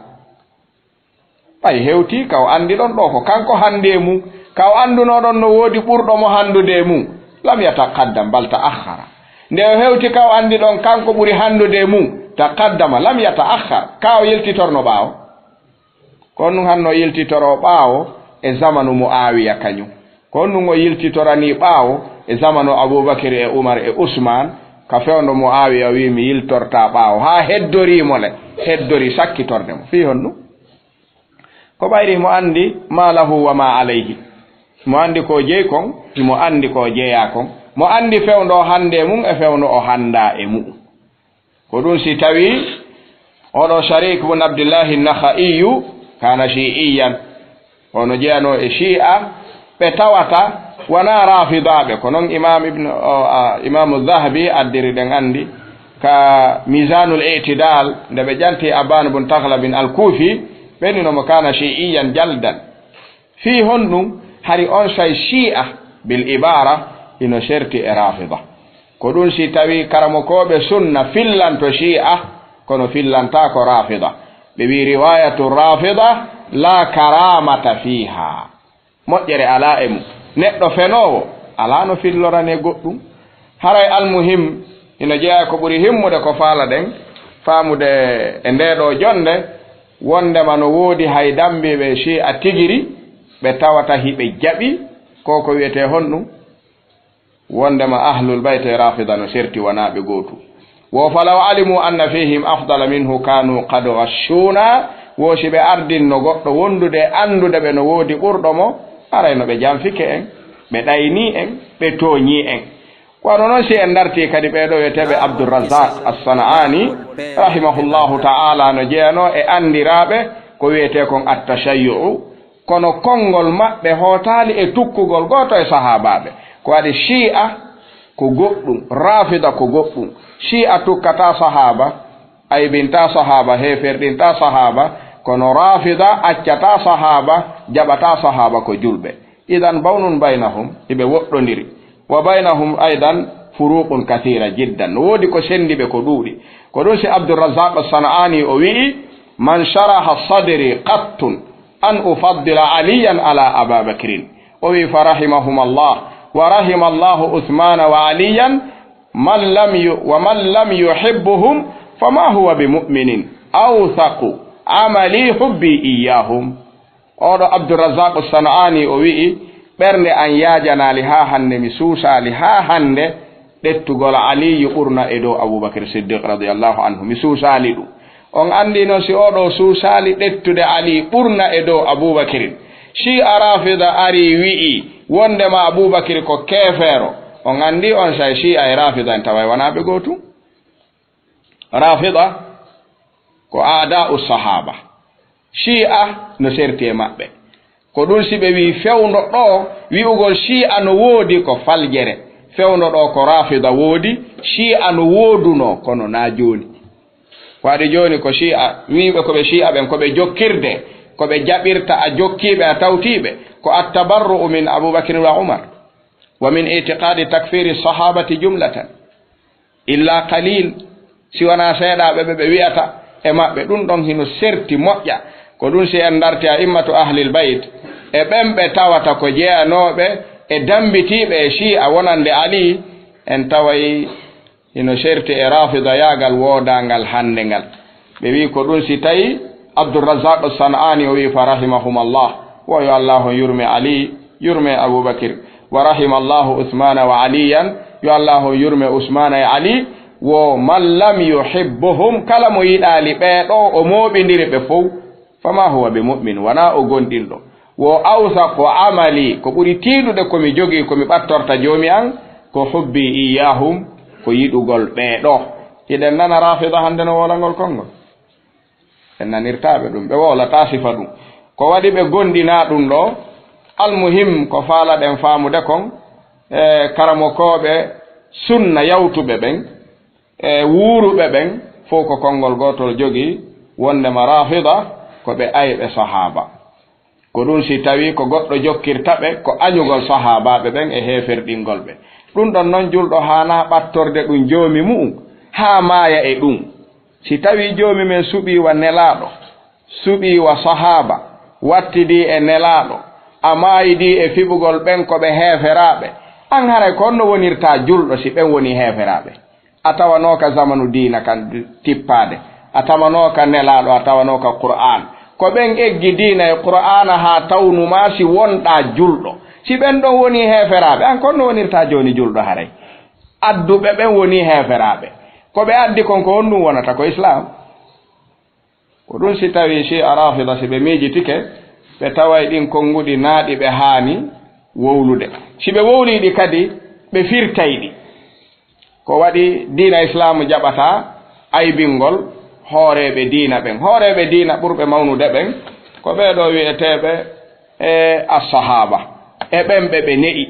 Ɓay hewtii ka o anndi ɗon ɗoo ko kanko hanndi e mum, ka o anndunoo ɗon no woodi ɓurɗo mo hanndude e mum, lam yataqaddam bal ta'akhkhara. Nde o hewti ka o anndi ɗon kanko ɓuri hanndude e mum, taqaddama lam yata'akhkhar, ka o yiltitorno ɓaawo. Ko honɗum hanno o yiltitoroo ɓaawo e zamanu Mu'aawiya kañum? Ko honɗum o yiltitoranii ɓaawo e zamanu Abubakir e Umar e Usmaan? Ka fewndo Mu'aawiya o wi'i, "Mi yiltortaa ɓaawo," haa heddorii mo le, heddorii sakkitorde mo. Fii honɗum? Ko ɓayri mo anndi ma lahu wa ma alayhi. Mo anndi ko jeyi kon, mo anndi ko jeyaa kon. Mo anndi fewndo o hannde e mum e fewndo o hanndaa e mu'um. Ko ɗum si tawii oɗo Sharik bun Abdillahi Nakha'iyu kana shi'iyyan. Ono jeyanoo e Shi'a, ɓe tawata wanaa Rafidaaɓe. Ko non Imam Ibn, o, a, Imamu Zahabi addiri, ɗen anndi, ka Mizanul I'tidal, nde ɓe ƴanti Aban bun Taghlabin al-Kufi, ɓe nino mo kana shi'iyyan jaldan. Fii honɗum? Hari onsay Shi'a bil ibara hino serti e Rafida. Ko ɗum si tawii karamokooɓe sunna fillanto Shi'a, kono fillantaako Rafida. Ɓe wi'i, "Riwayatu Rafida la karamata fiha." Moƴƴere alaa e mum. Neɗɗo fenoowo alaa no fillorane goɗɗum. Haray almuhim, ina jeyaa ko ɓuri himmude ko faalaɗen faamude e ndee ɗoo jonnde, wonndema no woodi hay dambiiɓe Shi'a tigiri, ɓe tawata hiɓe jaɓi ko ko wi'etee honɗum? Wonndema Ahlul Bayt e Rafida no serti wanaa ɓe gootu. Wo falaw alimu anna fihim afdala minhu kanu qad ghashshuna Wo si ɓe ardinno goɗɗo wondude e anndude ɓe no woodi ɓurɗo mo, aray no ɓe janfike en, ɓe ɗaynii en, ɓe tooñii en. Kono noon si en ndartii kadi ɓeeɗo wiyeteeɓe Abdurrazzaq As-Sana'ani, rahimahullahu ta'ala, no jeyanoo e anndiraaɓe ko wiyetee kon at-tashayyu'u, kono konngol maɓɓe hootaali e tukkugol gooto e sahaabaaɓe. Ko waɗi Shi'a ko goɗɗum, Rafida ko goɗɗum. Shi'a tukkataa sahaaba, aybintaa sahaaba, heeferɗintaa sahaaba, kono Rafida accataa sahaaba, jaɓataa sahaaba ko julɓe. Idan bawnun baynahum, iɓe woɗɗondiri. Wa baynahum aydan furuqun kathira jiddan. No woodi ko sendi ɓe ko ɗuuɗi. Ko ɗum si Abdurrazzaq As-Sana'ani o wi'i, "Man sharaha sadri qattun an ufaddila Aliyan ala Aba Bakrin." O wi'i, "Fa rahimahumallah, wa rahimallahu Uthmana wa Aliyan, man lam yu-, wa man lam yuhibbuhum, fama huwa bi mu'minin, awthaqu amali hubbi iyahum." Oɗo Abdurrazzaq Sana'ani o wi'i, "Ɓernde an yaajanaali haa hannde, mi suusaali haa hannde ɗettugol Aliyu ɓurna e dow Abubakar Siddiq radiyallahu anhu. Mi suusaali ɗum." On anndi noon si oɗo suusaali ɗettude Ali ɓurna e dow Abubakirin. Shi'a Rafida ari wi'i wondema Abubakar ko keefeero. On anndi on say Shi'a e Rafida en taway wanaa ɓe gootum. Rafida ko aada'u sahaaba. Shi'a no serti e maɓɓe. Ko ɗum si ɓe wi'i fewndo ɗo, wi'ugol Shi'a no woodi ko faljere. Fewndo ɗo ko Rafida woodi, Shi'a no woodunoo, kono naa jooni. Ko waɗi jooni ko Shi'a, wi'uɓe ko ɓe Shi'a ɓen, ko ɓe jokkirde, ko ɓe jaɓirta a jokkiiɓe, a tawtiiɓe, ko at-tabarru'u min Abu Bakr wa Umar, wa min i'tiqadi takfiri sahabati jumlatan. Illa qalil, si wanaa seeɗaaɓe ɓe ɓe wi'ata e maɓɓe, ɗum ɗon hino serti moƴƴa. Ko ɗum si en darti a immatu ahlil bayt, e ɓen ɓe tawata ko jeyanooɓe e dambitiiɓe e Shi'a wonande Ali, en taway hino serti e rafidayaagal woodaangal hannde ngal. Ɓe wi'i ko ɗum si tawi Abdurrazzaq San'ani o wi'i fa rahimahumallah, wo yo Allahu yurme Ali, yurme Abubakir, wa rahimallahu Usmana wa Aliyan, yo Allahu yurme Usmana e Ali, wo man lam yuhibbuhum, kala mo yiɗaali ɓee ɗo, o mooɓindiri ɓe fow, fama huwa bi mu'min, wanaa o gomɗinɗo. Wo awsaqu amali, ko ɓuri tiiɗude ko mi jogii, ko mi ɓattorta Joomi an, ko hubbi iyahum, ko yiɗugol ɓee ɗo. Hiɗen nana rafida hannde no woolangol konngol. En nanirtaa ɓe ɗum, ɓe wowlataa sifa ɗum. Ko waɗi ɓe gondinaa ɗum ɗo? Almuhim, ko faalaɗen faamude kon, e karamokooɓe sunna yawtuɓe ɓen, e wuuruɓe ɓen, fow ko konngol gootol jogii, wondema rafida ko ɓe ayɓe sahaaba. Ko ɗum si tawii ko goɗɗo jokkirta ɓe, ko añugol sahaabaaɓe ɓen e heeferɗingol ɓe. Ɗum ɗon non julɗo haanaa ɓattorde ɗum Joomi mu'um, haa maaya e ɗum. Si tawii Joomi men suɓii wa Nelaaɗo, suɓii wa sahaaba, wattidii e Nelaaɗo, a maayidii e fiɓugol ɓen ko ɓe heeferaaɓe, an haray ko honno wonirtaa julɗo si ɓen wonii heeferaaɓe? A tawanooka zamanu diina kan tippaade, a tawanooka Nelaaɗo, a tawanooka Qur'aan. Ko ɓen eggi diina e Qur'aana haa tawnu maa si wonɗaa julɗo. Si ɓen ɗon wonii heeferaaɓe, an ko honno wonirtaa jooni julɗo haray? Adduɓe ɓen wonii heeferaaɓe. Ko ɓe addi kon ko honɗum wonata? Ko Islaam. Ko ɗum si tawii Shi'a Rafida, si ɓe miijitike, ɓe taway ɗin konnguɗi naa ɗi ɓe haani wowlude. Si ɓe wowlii ɗi kadi, ɓe firtay ɗi. Ko waɗi diina Islaamu jaɓataa aybingol hooreeɓe diina ɓen. Hooreeɓe diina ɓurɓe mawnude ɓen, ko ɓee ɗoo wi'eteeɓe e as-sahaaba, e ɓen ɓe ɓe ne'i,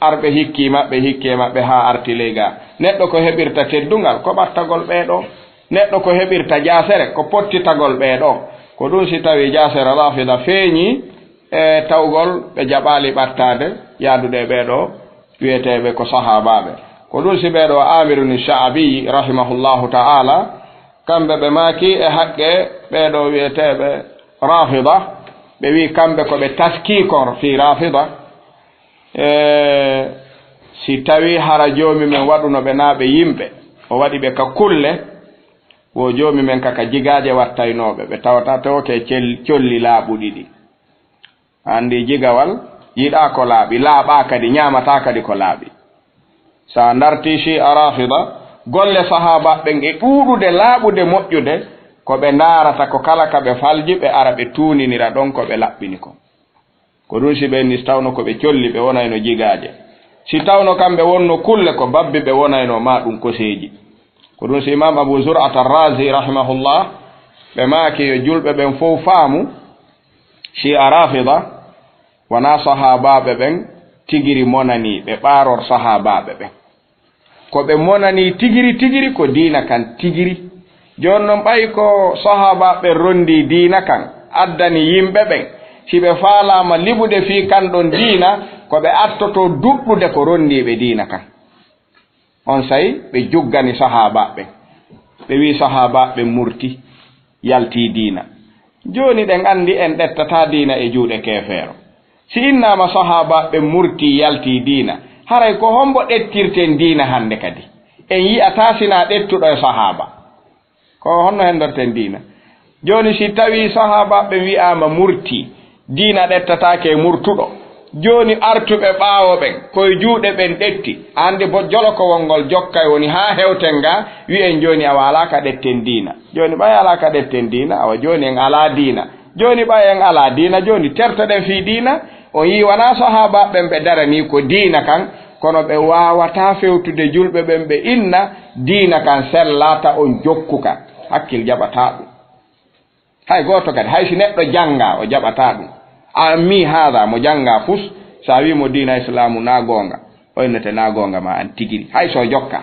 arɓe hikkii maɓɓe, hikkee maɓɓe haa arti ley gaa. Neɗɗo ko heɓirta teddungal, ko ɓattagol ɓee ɗoo. Neɗɗo ko heɓirta jaasere, ko pottitagol ɓee ɗoo. Ko ɗum si tawii jaasere Rafida feeñii e tawgol ɓe jaɓaali ɓattaade yaadude e ɓee ɗoo wi'eteeɓe ko sahaabaaɓe. Ko ɗum si ɓee ɗoo Amirun Sha'abi rahimahullahu ta'ala, kamɓe ɓe maaki e haqqe ɓee ɗoo wi'eteeɓe Rafida, ɓe wi'i kamɓe ko ɓe taskii kon fii Rafida. E si tawii hara Joomi men waɗuno ɓe naa ɓe yimɓe, o waɗi ɓe ka kulle, wo Joomi men ka, ka jigaaje wattaynoo ɓe, ɓe tawata tooke cel-, colli laaɓuɗi ɗi. A anndi jigawal yiɗaa ko laaɓi, laaɓaa kadi, ñaamataa kadi ko laaɓi. So a ndartii Shi'a Rafida, golle sahaabaaɓe ɓen e ɗuuɗude laaɓude moƴƴude, Ko ɓe ndaarata ko kala ka ɓe falji, ɓe ara ɓe tuuninira ɗon ko ɓe laɓɓini kon. Ko ɗun si ɓen ni, si tawno ko ɓe colli, ɓe wonayno jigaaje. Si tawno kamɓe wonno kulle, ko babbi, ɓe wonayno maa ɗun koseeji. Ko ɗun si Imam Abu Zur'at Ar-Razi rahimahullah, ɓe maaki yo julɓe ɓen fow faamu, Shi'a Rafida wanaa sahaabaaɓe ɓen tigiri monanii, ɓe ɓaaror sahaabaaɓe ɓen. Ko ɓe monanii tigiri tigiri ko diina kan tigiri. Jooni non, ɓay ko sahaabaaɓe ɓen rondii diina kan, addani yimɓe ɓen, si ɓe faalaama liɓude fii kan ɗon diina, ko ɓe attotoo duɗɗude ko rondii ɓe diina kan. Onsay ɓe juggani sahaabaaɓe ɓen. Ɓe wi'i sahaabaaɓe ɓen murti, yaltii diina. Jooni ɗen anndi en ɗettataa diina e juuɗe keefeero. Si innaama sahaabaaɓe ɓen murtii, yaltii diina, haray ko hombo ɗettirten diina hannde kadi? En yi'ataa sinaa ɗettuɗo e sahaaba. Ko honno hendorten diina? Jooni, si tawii sahaabaaɓe ɓen wi'aama murtii, diina ɗettataake e murtuɗo. Jooni, artuɓe ɓaawo ɓen, ko e juuɗe ɓen ɗetti. Anndi bojjolokowol ngol jokkay woni haa hewten ga, wi'en jooni, awa, alaa ka ɗetten diina. Jooni, ɓay alaa ka ɗetten diina, awa, jooni en alaa diina. Jooni, ɓay en alaa diina, jooni tertoɗen fii diina. On yi'i, wanaa sahaabaaɓe ɓen ɓe daranii ko diina kan, kono ɓe waawataa fewtude julɓe ɓen, ɓe inna diina kan sellaata, on jokku ka. Hakkil jaɓataa ɗun. Hay gooto kadi, hay si neɗɗo janngaa, o jaɓataa ɗun. A mi haada mo janngaa fus, si a wi'i mo diina Islaamu naa goonga, o innete naa goonga maa an tigiri, hay si o jokkaa.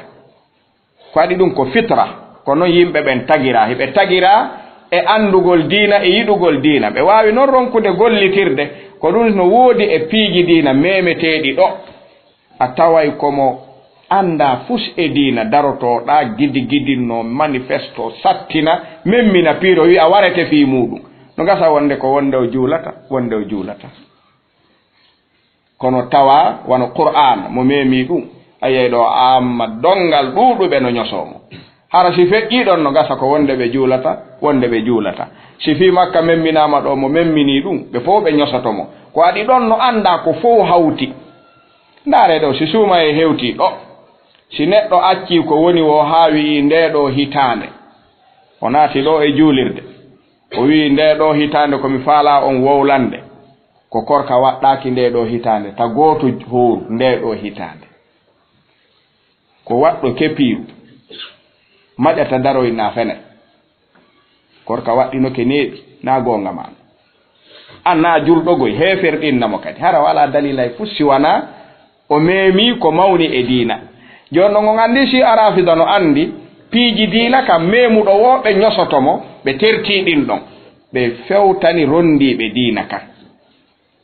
Ko waɗi ɗun ko fitra, ko non yimɓe ɓen tagiraa. Hiɓe tagiraa e anndugol diina, e yiɗugol diina. Ɓe waawi non ronkude gollitirde, ko ɗun no woodi e piiji diina meemeteeɗi ɗoo. A taway ko mo anndaa fus e diina, darotoo ɗaa gidigidinnoo manifesto, sattina, memmina piiro, wi'a warete fii muuɗun. No gasa wonde ko wonde o juulata, wonde o juulata. Kono tawa wano Qur'aana, mo meemii ɗun, a yi'ay ɗoo amma donngal ɗuuɗuɓe no ɲosoo mo. Hara si feƴƴii ɗon, no gasa ko wonde ɓe juulata, wonde ɓe juulata. Si fii Makka memminaama ɗoo, mo memminii ɗun, ɓe fow ɓe ɲosoto mo. Ko waɗi ɗon no anndaa ko fow hawti. Ndaaree ɗoo, si suumayee hewtii ɗoo, si neɗɗo accii ko woni woo haa wi'ii ndee ɗoo hitaande, o naati ɗoo e juulirde, o wi'i, "Ndee ɗoo hitaande ko mi faalaa on wowlande, ko korka waɗɗaaki ndee ɗoo hitaande, ta gooto hooru ndee ɗoo hitaande." Ko waɗɗo kepiiru, maƴata daroy naa fene. Korka waɗɗinoke neeɓi, naa goonga maa. An naa julɗo goy, heeferɗinna mo kadi. Hara walaa daliila hay fus si wanaa o meemii ko mawni e diina. Jooni non on anndi si a Raafida no anndi piiji diina kan meemuɗo woo ɓe ɲosoto mo, ɓe tertii ɗin ɗon. Ɓe fewtani rondiiɓe diina kan.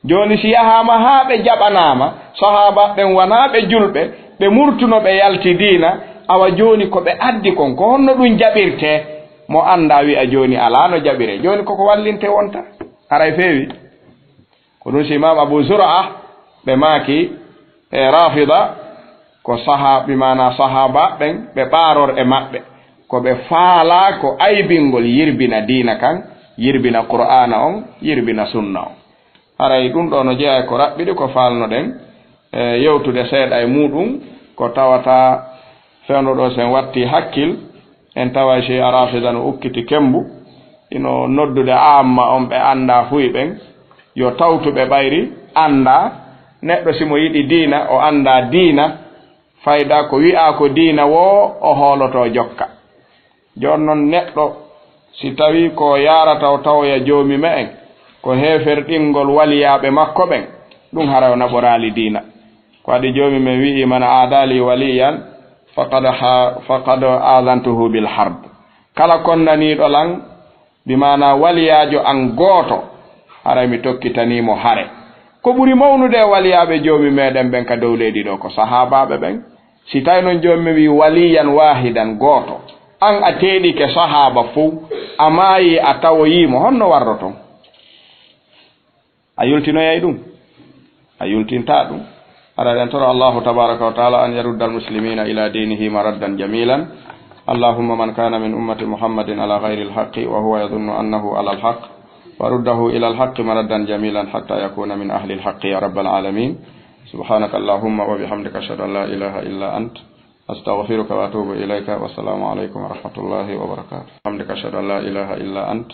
Jooni, si yahaama haa ɓe jaɓanaama, sahaabaaɓe ɓen wanaa ɓe julɓe, ɓe murtuno, ɓe yalti diina, awa jooni ko ɓe addi kon, ko honno ɗun jaɓirtee? Mo anndaa wi'a jooni alaa no jaɓiree. Jooni koko wallintee wonta? Haray feewi. Ko ɗun si Imaam Abu Zur'a ɓe maaki e Raafida, ko sahaa-, bi maanaa sahaabaaɓe ɓen, ɓe ɓaaror e maɓɓe. Ko ɓe faalaa ko aybingol yirbina diina kan, yirbina Qur'aana on, yirbina sunna on. Haray ɗun ɗoo no jeyaa e ko raɓɓiɗi ko faalnoɗen, e, yewtude seeɗa e muuɗun, ko tawata fewndo ɗoo, si en wattii hakkil, en taway si a Raafida no ukkiti kemmbu, hino noddude aamma on ɓe anndaa fuy ɓen, yo tawtu ɓe ɓayri anndaa. Neɗɗo si mo yiɗi diina, o anndaa diina, fayda ko wi'aa ko diina woo, o hoolotoo jokka. Jooni non neɗɗo si tawii ko yaarata o tawoya Joomi me'en ko heeferɗingol waliyaaɓe makko ɓen, ɗun haray o naɓoraali diina. Ko waɗi Joomi men wi'i, "Man aada li waliyan faqad ha-, faqad aadantuhu bil harb." Kala konnaniiɗo lan, bi maanaa waliyaajo an gooto, haray mi tokkitanii mo hare. Ko ɓuri mawnude e waliyaaɓe Joomi meɗen ɓen ka dow leydi ɗoo ko sahaabaaɓe ɓen. Si tawii non Joomi men wi'i, "Waliyan waahidan", gooto, an a teeɗike sahaaba fow, a maayii, a tawoyii mo, honno warroton? A yultinoyay ɗun? A yultintaa ɗun. Hara eɗen toro Allaahu tabaaraka wa taala an yarudda almuslimina ila dinihi maraddan jamilan. Allahumma man kana min ummati Muhammadin ala ghairi alhaqqi wa huwa yadhunnu annahu ala alhaq, faruddahu ila alhaqqi maraddan jamilan hatta yakuna min ahli alhaqqi ya rabbal alamin. Subhanaka Allahumma wa bihamdika, ashhadu an la ilaha illa ant, أستغفرك وأتوب إليك. والسلام عليكم ورحمة الله وبركاته. بحمدك، أشهد أن لا إله إلا أنت،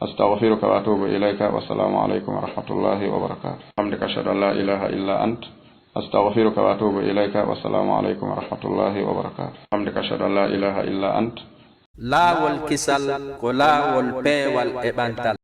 أستغفرك وأتوب إليك. والسلام عليكم ورحمة الله وبركاته. بحمدك، أشهد أن لا إله إلا أنت، أستغفرك وأتوب إليك. والسلام عليكم ورحمة الله وبركاته. بحمدك، أشهد أن لا إله إلا أنت. Laawol kisal ko laawol peewal e ɓantal.